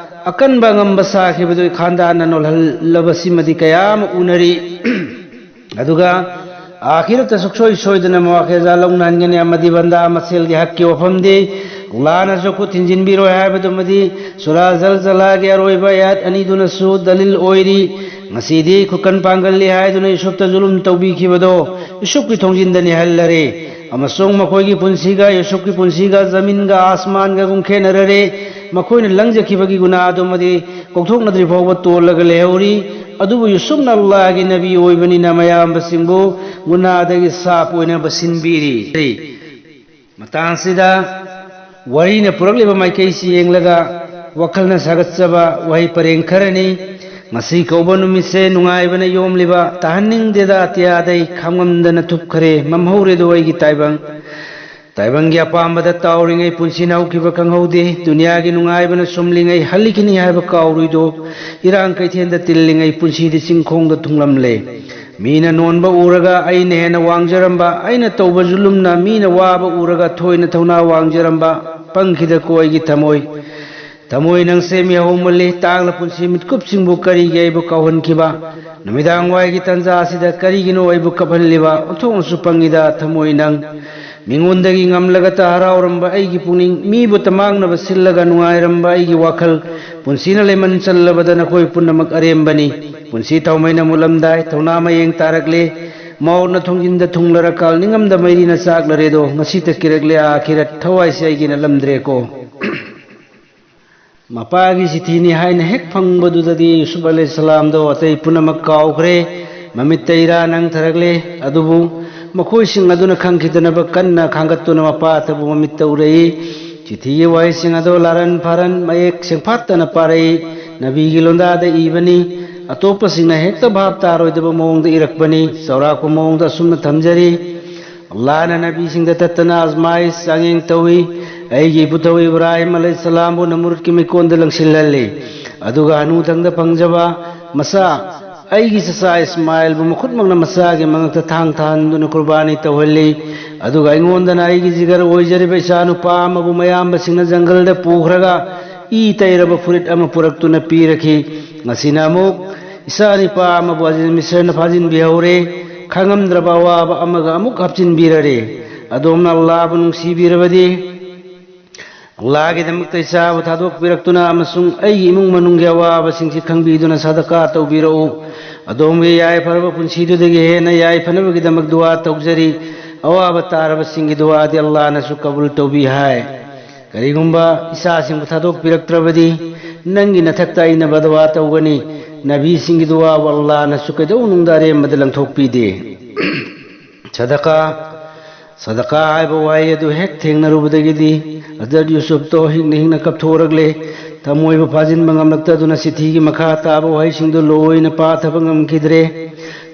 ꯑꯀꯟꯕ ꯑꯉꯝꯕ ꯁꯥꯈꯤꯕꯗꯨꯒꯤ ꯈꯟꯗꯥꯜꯅ ꯅꯣꯜꯍꯜꯂꯕꯁꯤꯃꯗꯤ ꯀꯌꯥ ꯑꯃ ꯎꯅꯔꯤ꯫ ꯑꯗꯨꯒ ꯑꯥꯈꯤꯔꯠꯇ ꯁꯨꯛꯁꯣꯏ ꯁꯣꯏꯗꯅ ꯃꯨꯋꯥꯈꯦꯖꯥ ꯂꯧꯅꯍꯟꯒꯅꯤ ꯑꯃꯗꯤ ꯕꯟꯗꯥ ꯃꯁꯦꯜꯒꯤ ꯍꯛꯀꯤ ꯋꯥꯐꯝꯗꯤ ꯑꯜꯂꯥꯍꯅꯁꯨ ꯈꯨꯠ ꯊꯤꯟꯖꯤꯟꯕꯤꯔꯣꯏ ꯍꯥꯏꯕꯗꯨꯃꯗꯤ ꯁꯨꯔꯥ ꯖꯜꯖꯂꯥꯒꯤ ꯑꯔꯣꯏꯕ ꯑꯥꯌꯠ ꯑꯅꯤꯗꯨꯅꯁꯨ ꯗꯂꯤꯜ ꯑꯣꯏꯔꯤ꯫ ꯉꯁꯤꯗꯤ ꯈꯨꯀꯟ ꯄꯥꯡꯒꯜꯂꯤ ꯍꯥꯏꯗꯨꯅ ꯌꯨꯁꯨꯞꯇ ꯖꯨꯂꯨꯝ ꯇꯧꯕꯤꯈꯤꯕꯗꯣ ꯌꯨꯁꯨꯞꯀꯤ ꯊꯣꯡꯖꯤꯟꯗ ꯅꯤꯍꯜꯂꯔꯦ, ꯑꯃꯁꯨꯡ ꯃꯈꯣꯏꯒꯤ ꯄꯨꯟꯁꯤꯒ ꯌꯨꯁꯨꯞꯀꯤ ꯄꯨꯟꯁꯤꯒ ꯖꯃꯤꯟꯒ ꯑꯥꯁꯃꯥꯟꯒꯒꯨꯝ ꯈꯦꯠꯅꯔꯔꯦ꯫ ꯃꯈꯣꯏꯅ ꯂꯪꯖꯈꯤꯕꯒꯤ ꯒꯨꯅꯥꯗꯨꯃꯗꯤ ꯀꯣꯛꯊꯣꯛꯅꯗ꯭ꯔꯤ ꯐꯥꯎꯕ ꯇꯣꯜꯂꯒ ꯂꯩꯍꯧꯔꯤ꯫ ꯑꯗꯨꯕꯨ ꯌꯨꯁꯨꯞꯅ ꯑꯜꯂꯥꯍꯒꯤ ꯅꯕꯤ ꯑꯣꯏꯕꯅꯤꯅ ꯃꯌꯥꯝꯕꯁꯤꯡꯕꯨ ꯒꯨꯅꯥꯗꯒꯤ ꯁꯥꯞ ꯑꯣꯏꯅꯕ ꯁꯤꯟꯕꯤꯔꯤ꯫ ꯃꯇꯥꯡꯁꯤꯗ ꯋꯥꯔꯤꯅ ꯄꯨꯔꯛꯂꯤꯕ ꯃꯥꯏꯀꯩꯁꯤ ꯌꯦꯡꯂꯒ ꯋꯥꯈꯜꯅ ꯁꯥꯒꯠꯆꯕ ꯋꯥꯍꯩ ꯄꯔꯦꯡ ꯈꯔꯅꯤ꯫ ꯉꯁꯤ ꯀꯧꯕ ꯅꯨꯃꯤꯠꯁꯦ ꯅꯨꯡꯉꯥꯏꯕꯅ ꯌꯣꯝꯂꯤꯕ, ꯇꯥꯍꯟꯅꯤꯡꯗꯦꯗ ꯑꯇꯤꯌꯥꯗꯩ ꯈꯥꯝꯉꯝꯗꯅ ꯊꯨꯞꯈ꯭ꯔꯦ, ꯃꯝꯍꯧꯔꯦꯗꯣ ꯑꯩꯒꯤ ꯇꯥꯏꯕꯪ꯫ ꯇꯥꯏꯕꯪꯒꯤ ꯑꯄꯥꯝꯕꯗ ꯇꯥꯎꯔꯤꯉꯩ ꯄꯨꯟꯁꯤꯅ ꯍꯧꯈꯤꯕ ꯈꯪꯍꯧꯗꯦ, ꯗꯨꯅꯤꯌꯥꯒꯤ ꯅꯨꯡꯉꯥꯏꯕꯅ ꯁꯨꯝꯂꯤꯉꯩ ꯍꯜꯂꯤꯈꯤꯅꯤ ꯍꯥꯏꯕ ꯀꯥꯎꯔꯨꯏꯗꯣ, ꯏꯔꯥꯡ ꯀꯩꯊꯦꯜꯗ ꯇꯤꯜꯂꯤꯉꯩ ꯄꯨꯟꯁꯤꯗꯤ ꯆꯤꯡꯈꯣꯡꯗ ꯊꯨꯡꯂꯝꯂꯦ꯫ ꯃꯤꯅ ꯅꯣꯟꯕ ꯎꯔꯒ ꯑꯩꯅ ꯍꯦꯟꯅ ꯋꯥꯡꯖꯔꯝꯕ, ꯑꯩꯅ ꯇꯧꯕ ꯖꯨꯂꯨꯝꯅ ꯃꯤꯅ ꯋꯥꯕ ꯎꯔꯒ ꯊꯣꯏꯅ ꯊꯧꯅꯥ ꯋꯥꯡꯖꯔꯝꯕ, ꯄꯪꯈꯤꯗꯀꯣ ꯑꯩꯒꯤ ꯊꯃꯣꯏ꯫ ꯊꯃꯣꯏ ꯅꯪꯁꯦ ꯃꯤꯍꯧꯃꯜꯂꯤ, ꯇꯥꯡꯂ ꯄꯨꯟꯁꯤ ꯃꯤꯠꯀꯨꯞꯁꯤꯡꯕꯨ ꯀꯔꯤꯒꯤ ꯑꯩꯕꯨ ꯀꯥꯎꯍꯟꯈꯤꯕ? ꯅꯨꯃꯤꯗꯥꯡ ꯋꯥꯏꯒꯤ ꯇꯟꯖꯥ ꯑꯁꯤꯗ ꯀꯔꯤꯒꯤꯅꯣ ꯑꯩꯕꯨ ꯀꯞꯍꯜꯂꯤꯕ? ꯑꯣꯟꯊꯣꯛꯅꯁꯨ ꯄꯪꯉꯤꯗ ꯊꯃꯣꯏ ꯅꯪ꯫ ꯃꯤꯉꯣꯟꯗꯒꯤ ꯉꯝꯂꯒꯇ ꯍꯔꯥꯎꯔꯝꯕ ꯑꯩꯒꯤ ꯄꯨꯛꯅꯤꯡ, ꯃꯤꯕꯨ ꯇꯃꯥꯡꯅꯕ ꯁꯤꯜꯂꯒ ꯅꯨꯡꯉꯥꯏꯔꯝꯕ ꯑꯩꯒꯤ ꯋꯥꯈꯜ, ꯄꯨꯟꯁꯤꯅ ꯂꯩꯃꯟ ꯆꯜꯂꯕꯗ ꯅꯈꯣꯏ ꯄꯨꯝꯅꯃꯛ ꯑꯔꯦꯝꯕꯅꯤ꯫ ꯄꯨꯟꯁꯤ ꯊꯥꯎꯃꯩꯅ ꯃꯨꯠꯂꯝꯗꯥꯏ, ꯊꯧꯅꯥ ꯃꯌꯦꯡ ꯇꯥꯔꯛꯂꯦ꯫ ꯃꯥꯎꯠꯅ ꯊꯣꯡꯖꯤꯟꯗ ꯊꯨꯡꯂꯔꯀꯥꯜ, ꯅꯤꯡꯉꯝꯗ ꯃꯩꯔꯤꯅ ꯆꯥꯛꯂꯔꯦꯗꯣ, ꯉꯁꯤꯇ ꯀꯤꯔꯛꯂꯦ ꯑꯥꯈꯤꯔꯠ, ꯊꯋꯥꯏꯁꯦ ꯑꯩꯒꯤ ꯅꯠꯂꯝꯗ꯭ꯔꯦꯀꯣ꯫ ꯃꯄꯥꯒꯤ ꯆꯤꯊꯤꯅꯤ ꯍꯥꯏꯅ ꯍꯦꯛ ꯐꯪꯕꯗꯨꯗꯗꯤ ꯌꯨꯁꯨꯞ ꯑꯂꯩꯍꯤꯁꯁꯂꯥꯝꯗꯣ ꯑꯇꯩ ꯄꯨꯝꯅꯃꯛ ꯀꯥꯎꯈ꯭ꯔꯦ꯫ ꯃꯃꯤꯠꯇ ꯏꯔꯥ ꯅꯪꯊꯔꯛꯂꯦ꯫ ꯑꯗꯨꯕꯨ ꯃꯈꯣꯏꯁꯤꯡ ꯑꯗꯨꯅ ꯈꯪꯈꯤꯗꯅꯕ ꯀꯟꯅ ꯈꯥꯡꯒꯠꯇꯨꯅ ꯃꯄꯥꯇꯕꯨ ꯃꯃꯤꯠꯇ ꯎꯔꯛꯏ꯫ ꯆꯤꯊꯤꯒꯤ ꯋꯥꯍꯩꯁꯤꯡ ꯑꯗꯣ ꯂꯥꯔꯟ ꯐꯥꯔꯟ ꯃꯌꯦꯛ ꯁꯦꯡꯐꯥꯠꯇꯅ ꯄꯥꯔꯛꯏ꯫ ꯅꯕꯤꯒꯤ ꯂꯣꯟꯗꯥꯗ ꯏꯕꯅꯤ꯫ ꯑꯇꯣꯞꯄꯁꯤꯡꯅ ꯍꯦꯛꯇ ꯚꯥꯞ ꯇꯥꯔꯣꯏꯗꯕ ꯃꯑꯣꯡꯗ ꯏꯔꯛꯄꯅꯤ꯫ ꯆꯥꯎꯔꯥꯛꯄ ꯃꯑꯣꯡꯗ ꯑꯁꯨꯝꯅ ꯊꯝꯖꯔꯤ꯫ ꯑꯜꯂꯥꯍꯅ ꯅꯕꯤꯁꯤꯡꯗ ꯇꯠꯇꯅ ꯑꯖꯃꯥꯏꯁ ꯆꯥꯡꯌꯦꯡ ꯇꯧꯏ꯫ ꯑꯩꯒꯤ ꯏꯄꯨꯊꯧ ꯏꯕ꯭ꯔꯥꯍꯤꯝ ꯑꯂꯩꯍꯤꯁꯁꯂꯥꯝꯕꯨ ꯅꯃꯔꯨꯗꯀꯤ ꯃꯤꯀꯣꯟꯗ ꯂꯪꯁꯤꯜꯍꯜꯂꯤ꯫ ꯑꯗꯨꯒ ꯍꯅꯨꯊꯪꯗ ꯐꯪꯖꯕ ꯃꯆꯥ ꯑꯩꯒꯤ ꯆꯆꯥ ꯏꯁꯃꯥꯏꯜꯕꯨ ꯃꯈꯨꯠꯃꯛꯅ ꯃꯆꯥꯒꯤ ꯃꯉꯛꯇ ꯊꯥꯡ ꯊꯥꯍꯟꯗꯨꯅ ꯀꯨꯔꯕꯥꯅꯤ ꯇꯧꯍꯜꯂꯤ꯫ ꯑꯗꯨꯒ ꯑꯩꯉꯣꯟꯗꯅ ꯑꯩꯒꯤ ꯖꯤꯒꯔ ꯑꯣꯏꯖꯔꯤꯕ ꯏꯆꯥꯅꯨꯄꯥ ꯑꯃꯕꯨ ꯃꯌꯥꯝꯕꯁꯤꯡꯅ ꯖꯪꯒꯜꯗ ꯄꯨꯈ꯭ꯔꯒ ꯏ ꯇꯩꯔꯕ ꯐꯨꯔꯤꯠ ꯑꯃ ꯄꯨꯔꯛꯇꯨꯅ ꯄꯤꯔꯛꯈꯤ꯫ ꯉꯁꯤꯅ ꯑꯃꯨꯛ ꯏꯆꯥꯅꯨꯄꯥ ꯑꯃꯕꯨ ꯑꯖꯤꯖ ꯃꯤꯁꯔꯅ ꯐꯥꯖꯤꯟꯕꯤꯍꯧꯔꯦ꯫ ꯈꯪꯉꯝꯗ꯭ꯔꯕ ꯑꯋꯥꯕ ꯑꯃꯒ ꯑꯃꯨꯛ ꯍꯥꯞꯆꯤꯟꯕꯤꯔꯔꯦ꯫ ꯑꯗꯣꯝꯅ ꯑꯜꯂꯥꯍꯕꯨ ꯅꯨꯡꯁꯤꯕꯤꯔꯕꯗꯤ ꯑꯜꯂꯥꯍꯒꯤꯗꯃꯛꯇ ꯏꯆꯥꯕꯨ ꯊꯥꯗꯣꯛꯄꯤꯔꯛꯇꯨꯅ ꯑꯃꯁꯨꯡ ꯑꯩꯒꯤ ꯏꯃꯨꯡ ꯃꯅꯨꯡꯒꯤ ꯑꯋꯥꯕꯁꯤꯡꯁꯤ ꯈꯪꯕꯤꯗꯨꯅ ꯁꯗꯀꯥ ꯇꯧꯕꯤꯔꯛꯎ꯫ ꯑꯗꯣꯝꯒꯤ ꯌꯥꯏꯐꯔꯕ ꯄꯨꯟꯁꯤꯗꯨꯗꯒꯤ ꯍꯦꯟꯅ ꯌꯥꯏꯐꯅꯕꯒꯤꯗꯃꯛ ꯗꯨꯋꯥ ꯇꯧꯖꯔꯤ꯫ ꯑꯋꯥꯕ ꯇꯥꯔꯕꯁꯤꯡꯒꯤ ꯗꯨꯋꯥꯗꯤ ꯑꯜꯂꯥꯍꯅꯁꯨ ꯀꯕꯨꯜ ꯇꯧꯕꯤ ꯍꯥꯏ꯫ ꯀꯔꯤꯒꯨꯝꯕ ꯏꯆꯥꯁꯤꯡꯕꯨ ꯊꯥꯗꯣꯛꯄꯤꯔꯛꯇ꯭ꯔꯕꯗꯤ ꯅꯪꯒꯤ ꯅꯊꯛꯇ ꯑꯩꯅ ꯕꯗꯋꯥ ꯇꯧꯒꯅꯤ꯫ ꯅꯕꯤꯁꯤꯡꯒꯤ ꯗꯨꯋꯥꯕꯨ ꯑꯜꯂꯥꯍꯅꯁꯨ ꯀꯩꯗꯧꯅꯨꯡꯗ ꯑꯔꯦꯝꯕꯗ ꯂꯪꯊꯣꯛꯄꯤꯗꯦ꯫ ꯁꯗꯀꯥ ꯁꯗꯀꯥ ꯍꯥꯏꯕ ꯋꯥꯍꯩ ꯑꯗꯨ ꯍꯦꯛ ꯊꯦꯡꯅꯔꯨꯕꯗꯒꯤꯗꯤ ꯍꯖꯔꯠ ꯌꯨꯁꯨꯐꯇꯣ ꯍꯤꯡꯅ ꯍꯤꯡꯅ ꯀꯞꯊꯣꯔꯛꯂꯦ꯫ ꯊꯃꯣꯏꯕꯨ ꯐꯥꯖꯤꯟꯕ ꯉꯝꯂꯛꯇꯗꯨꯅ ꯆꯤꯊꯤꯒꯤ ꯃꯈꯥ ꯇꯥꯕ ꯋꯥꯍꯩꯁꯤꯡꯗꯨ ꯂꯣꯏꯅ ꯄꯥꯊꯕ ꯉꯝꯈꯤꯗ꯭ꯔꯦ꯫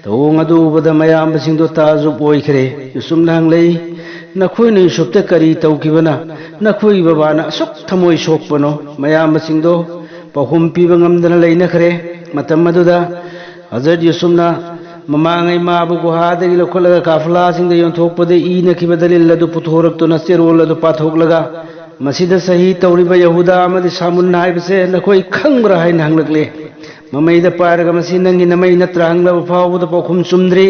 ꯊꯧꯑꯣꯡ ꯑꯗꯨ ꯎꯕꯗ ꯃꯌꯥꯝꯕꯁꯤꯡꯗꯣ ꯇꯥꯖꯨꯕ ꯑꯣꯏꯈ꯭ꯔꯦ꯫ ꯌꯨꯁꯨꯞꯅ ꯍꯪꯂꯛꯏ, "ꯅꯈꯣꯏꯅ ꯌꯨꯁꯨꯞꯇ ꯀꯔꯤ ꯇꯧꯈꯤꯕꯅ ꯅꯈꯣꯏꯒꯤ ꯕꯕꯥꯅ ꯑꯁꯨꯛ ꯊꯃꯣꯏ ꯁꯣꯛꯄꯅꯣ?" ꯃꯌꯥꯝꯕꯁꯤꯡꯗꯣ ꯄꯥꯎꯈꯨꯝ ꯄꯤꯕ ꯉꯝꯗꯅ ꯂꯩꯅꯈ꯭ꯔꯦ꯫ ꯃꯇꯝ ꯑꯗꯨꯗ ꯍꯖꯔꯠ ꯌꯨꯁꯨꯞꯅ ꯃꯃꯥꯡꯉꯩ ꯃꯥꯕꯨ ꯒꯨꯍꯥꯗꯒꯤ ꯂꯧꯈꯠꯂꯒ ꯀꯥꯐꯂꯥꯁꯤꯡꯗ ꯌꯣꯟꯊꯣꯛꯄꯗ ꯏꯅꯈꯤꯕ ꯗꯂꯤꯜ ꯑꯗꯨ ꯄꯨꯊꯣꯔꯛꯇꯨꯅ ꯆꯦꯔꯣꯜ ꯑꯗꯨ ꯄꯥꯊꯣꯛꯂꯒ, "ꯃꯁꯤꯗ ꯁꯍꯤ ꯇꯧꯔꯤꯕ ꯌꯍꯨꯗꯥ ꯑꯃꯗꯤ ꯁꯥꯃꯨꯟ ꯍꯥꯏꯕꯁꯦ ꯅꯈꯣꯏ ꯈꯪꯕ꯭ꯔꯥ?" ꯍꯥꯏꯅ ꯍꯪꯂꯛꯂꯦ꯫ ꯃꯃꯩꯗ ꯄꯥꯏꯔꯒ, "ꯃꯁꯤ ꯅꯪꯒꯤ ꯅꯃꯩ ꯅꯠꯇ꯭ꯔꯥ?" ꯍꯪꯂꯕ ꯐꯥꯎꯕꯗ ꯄꯥꯎꯈꯨꯝ ꯆꯨꯝꯗ꯭ꯔꯤ꯫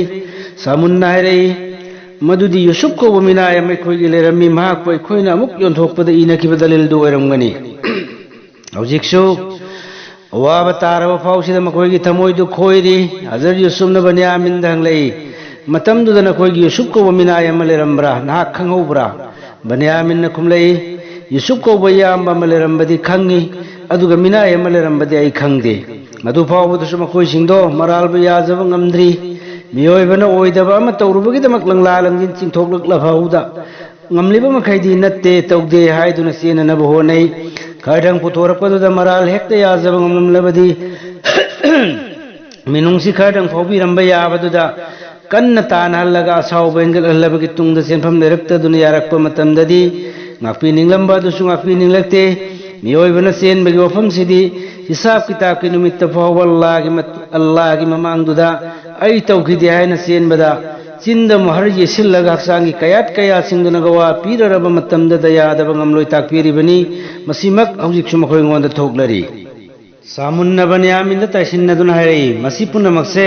ꯁꯥꯃꯨꯟꯅ ꯍꯥꯏꯔꯛꯏ, "ꯃꯗꯨꯗꯤ ꯌꯨꯁꯨꯞ ꯀꯧꯕ ꯃꯤꯅꯥꯏ ꯑꯃ ꯑꯩꯈꯣꯏꯒꯤ ꯂꯩꯔꯝꯃꯤ, ꯃꯍꯥꯛꯄꯨ ꯑꯩꯈꯣꯏꯅ ꯑꯃꯨꯛ ꯌꯣꯟꯊꯣꯛꯄꯗ ꯏꯅꯈꯤꯕ ꯗꯂꯤꯜꯗꯨ ꯑꯣꯏꯔꯝꯒꯅꯤ"꯫ ꯍꯧꯖꯤꯛꯁꯨ ꯑꯋꯥꯕ ꯇꯥꯔꯕ ꯐꯥꯎꯁꯤꯗ ꯃꯈꯣꯏꯒꯤ ꯊꯃꯣꯏꯗꯨ ꯈꯣꯏꯔꯤ꯫ ꯍꯖꯔꯠ ꯌꯨꯁꯨꯞꯅ ꯕꯅꯤꯌꯥꯃꯤꯟꯗ ꯍꯪꯂꯛꯏ, "ꯃꯇꯝꯗꯨꯗ ꯅꯈꯣꯏꯒꯤ ꯌꯨꯁꯨꯞ ꯀꯧꯕ ꯃꯤꯅꯥꯏ ꯑꯃ ꯂꯩꯔꯝꯕ꯭ꯔꯥ? ꯅꯍꯥꯛ ꯈꯪꯍꯧꯕ꯭ꯔꯥ?" ꯕꯅꯤꯌꯥꯃꯤꯟꯅ ꯈꯨꯝꯂꯛꯏ, "ꯌꯨꯁꯨꯞ ꯀꯧꯕ ꯏꯌꯥꯝꯕ ꯑꯃ ꯂꯩꯔꯝꯕꯗꯤ ꯈꯪꯏ, ꯑꯗꯨꯒ ꯃꯤꯅꯥꯏ ꯑꯃ ꯂꯩꯔꯝꯕꯗꯤ ꯑꯩ ꯈꯪꯗꯦ꯫ ꯃꯗꯨ ꯐꯥꯎꯕꯗꯁꯨ ꯃꯈꯣꯏꯁꯤꯡꯗꯣ ꯃꯔꯥꯜꯕꯨ ꯌꯥꯖꯕ ꯉꯝꯗ꯭ꯔꯤ꯫ ꯃꯤꯑꯣꯏꯕꯅ ꯑꯣꯏꯗꯕ ꯑꯃ ꯇꯧꯔꯨꯕꯒꯤꯗꯃꯛ ꯂꯪꯂꯥ ꯂꯪꯖꯤꯟ ꯆꯤꯡꯊꯣꯛꯂꯛꯂ ꯐꯥꯎꯕꯗ ꯉꯝꯂꯤꯕ ꯃꯈꯩꯗꯤ ꯅꯠꯇꯦ, ꯇꯧꯗꯦ ꯍꯥꯏꯗꯨꯅ ꯆꯦꯟꯅꯅꯕ ꯍꯣꯠꯅꯩ꯫ ꯈꯔꯗꯪ ꯄꯨꯊꯣꯔꯛꯄꯗꯨꯗ ꯃꯔꯥꯜ ꯍꯦꯛꯇ ꯌꯥꯖꯕ ꯉꯝꯂꯝꯂꯕꯗꯤ ꯃꯤꯅꯨꯡꯁꯤ ꯈꯔꯗꯪ ꯐꯥꯎꯕꯤꯔꯝꯕ ꯌꯥꯕꯗꯨꯗ ꯀꯟꯅ ꯇꯥꯅꯍꯜꯂꯒ ꯑꯁꯥꯎꯕ ꯍꯦꯟꯒꯠꯍꯜꯂꯕꯒꯤ ꯇꯨꯡꯗ ꯆꯦꯟꯐꯝ ꯂꯩꯔꯛꯇꯗꯨꯅ ꯌꯥꯔꯛꯄ ꯃꯇꯝꯗꯗꯤ ꯉꯥꯛꯄꯤꯅꯤꯡꯂꯝꯕ ꯑꯗꯨꯁꯨ ꯉꯥꯛꯄꯤꯅꯤꯡꯂꯛꯇꯦ꯫ ꯃꯤꯑꯣꯏꯕꯅ ꯆꯦꯟꯕꯒꯤ ꯋꯥꯐꯝꯁꯤꯗꯤ ꯍꯤꯁꯥꯕ ꯀꯤꯇꯥꯕꯀꯤ ꯅꯨꯃꯤꯠꯇ ꯐꯥꯎꯕ ꯑꯜꯂꯥꯒꯤ ꯃꯠ-, ꯑꯜꯂꯥꯒꯤ ꯃꯃꯥꯡꯗꯨꯗ ꯑꯩ ꯇꯧꯈꯤꯗꯦ ꯍꯥꯏꯅ ꯆꯦꯟꯕꯗ ꯆꯤꯟꯗ ꯃꯨꯍꯔ ꯌꯦꯠꯁꯤꯜꯂꯒ ꯍꯛꯆꯥꯡꯒꯤ ꯀꯌꯥꯠ ꯀꯌꯥꯁꯤꯡꯗꯨꯅ ꯒꯋꯥ ꯄꯤꯔꯔꯕ ꯃꯇꯝꯗ ꯗꯌꯥꯗꯕ ꯉꯝꯂꯣꯏ ꯇꯥꯛꯄꯤꯔꯤꯕꯅꯤ꯫ ꯃꯁꯤꯃꯛ ꯍꯧꯖꯤꯛꯁꯨ ꯃꯈꯣꯏꯉꯣꯟꯗ ꯊꯣꯛꯂꯔꯤ꯫ ꯁꯥꯃꯨꯟꯅ ꯕꯅꯤꯌꯥꯃꯤꯟꯗ ꯇꯥꯏꯁꯤꯟꯅꯗꯨꯅ ꯍꯥꯏꯔꯛꯏ, "ꯃꯁꯤ ꯄꯨꯝꯅꯃꯛꯁꯦ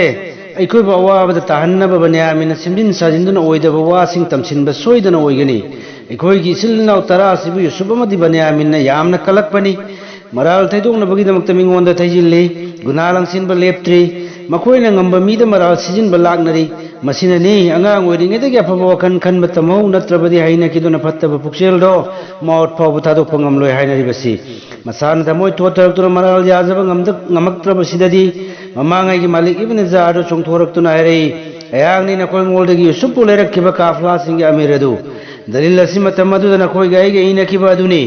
ꯑꯩꯈꯣꯏꯕꯨ ꯑꯋꯥꯕꯗ ꯇꯥꯍꯟꯅꯕ ꯕꯅꯤꯌꯥꯃꯤꯟꯅ ꯁꯦꯝꯖꯤꯟ ꯁꯥꯖꯤꯟꯗꯨꯅ ꯑꯣꯏꯗꯕ ꯋꯥꯁꯤꯡ ꯇꯝꯁꯤꯟꯕ ꯁꯣꯏꯗꯅ ꯑꯣꯏꯒꯅꯤ꯫ ꯑꯩꯈꯣꯏꯒꯤ ꯏꯆꯤꯜ ꯏꯅꯥꯎ ꯇꯔꯥ ꯑꯁꯤꯕꯨ ꯌꯨꯁꯨꯞ ꯑꯃꯗꯤ ꯕꯅꯤꯌꯥꯃꯤꯟꯅ ꯌꯥꯝꯅ ꯀꯜꯂꯛꯄꯅꯤ꯫ ꯃꯔꯥꯜ ꯊꯩꯗꯣꯛꯅꯕꯒꯤꯗꯃꯛꯇ ꯃꯤꯉꯣꯟꯗ ꯊꯩꯖꯤꯜꯂꯤ꯫ ꯒꯨꯅꯥ ꯂꯪꯁꯤꯟꯕ ꯂꯦꯞꯇ꯭ꯔꯤ꯫ ꯃꯈꯣꯏꯅ ꯉꯝꯕ ꯃꯤꯗ ꯃꯔꯥꯜ ꯁꯤꯖꯤꯟꯕ ꯂꯥꯛꯅꯔꯤ꯫ ꯃꯁꯤꯅꯅꯤ ꯑꯉꯥꯡ ꯑꯣꯏꯔꯤꯉꯩꯗꯒꯤ ꯑꯐꯕ ꯋꯥꯈꯜ ꯈꯟꯕ ꯇꯝꯍꯧ, ꯅꯠꯇ꯭ꯔꯕꯗꯤ ꯍꯩꯅꯈꯤꯗꯨꯅ ꯐꯠꯇꯕ ꯄꯨꯛꯆꯦꯜꯗꯣ ꯃꯥꯎꯠ ꯐꯥꯎꯕ ꯊꯥꯗꯣꯛꯄ ꯉꯝꯂꯣꯏ ꯍꯥꯏꯅꯔꯤꯕꯁꯤ"꯫ ꯃꯁꯥꯅ ꯊꯃꯣꯏ ꯊꯣꯠꯊꯔꯛꯇꯨꯅ ꯃꯔꯥꯜ ꯌꯥꯖꯕ ꯉꯝꯗ-, ꯉꯝꯃꯛꯇ꯭ꯔꯕꯁꯤꯗꯗꯤ ꯃꯃꯥꯡꯉꯩꯒꯤ ꯃꯥꯂꯤꯛ ꯏꯕꯅ ꯖꯥꯔꯗꯨ ꯆꯣꯡꯊꯣꯔꯛꯇꯨꯅ ꯍꯥꯏꯔꯛꯏ, "ꯑꯩꯍꯥꯛꯅꯤ ꯅꯈꯣꯏ ꯃꯣꯜꯗꯒꯤ ꯌꯨꯁꯨꯞꯄꯨ ꯂꯩꯔꯛꯈꯤꯕ ꯀꯥꯐꯂꯥꯁꯤꯡꯒꯤ ꯑꯃꯤꯔ ꯑꯗꯨ꯫ ꯗꯂꯤꯜ ꯑꯁꯤ ꯃꯇꯝ ꯑꯗꯨꯗ ꯅꯈꯣꯏꯒ ꯑꯩꯒ ꯏꯅꯈꯤꯕ ꯑꯗꯨꯅꯤ꯫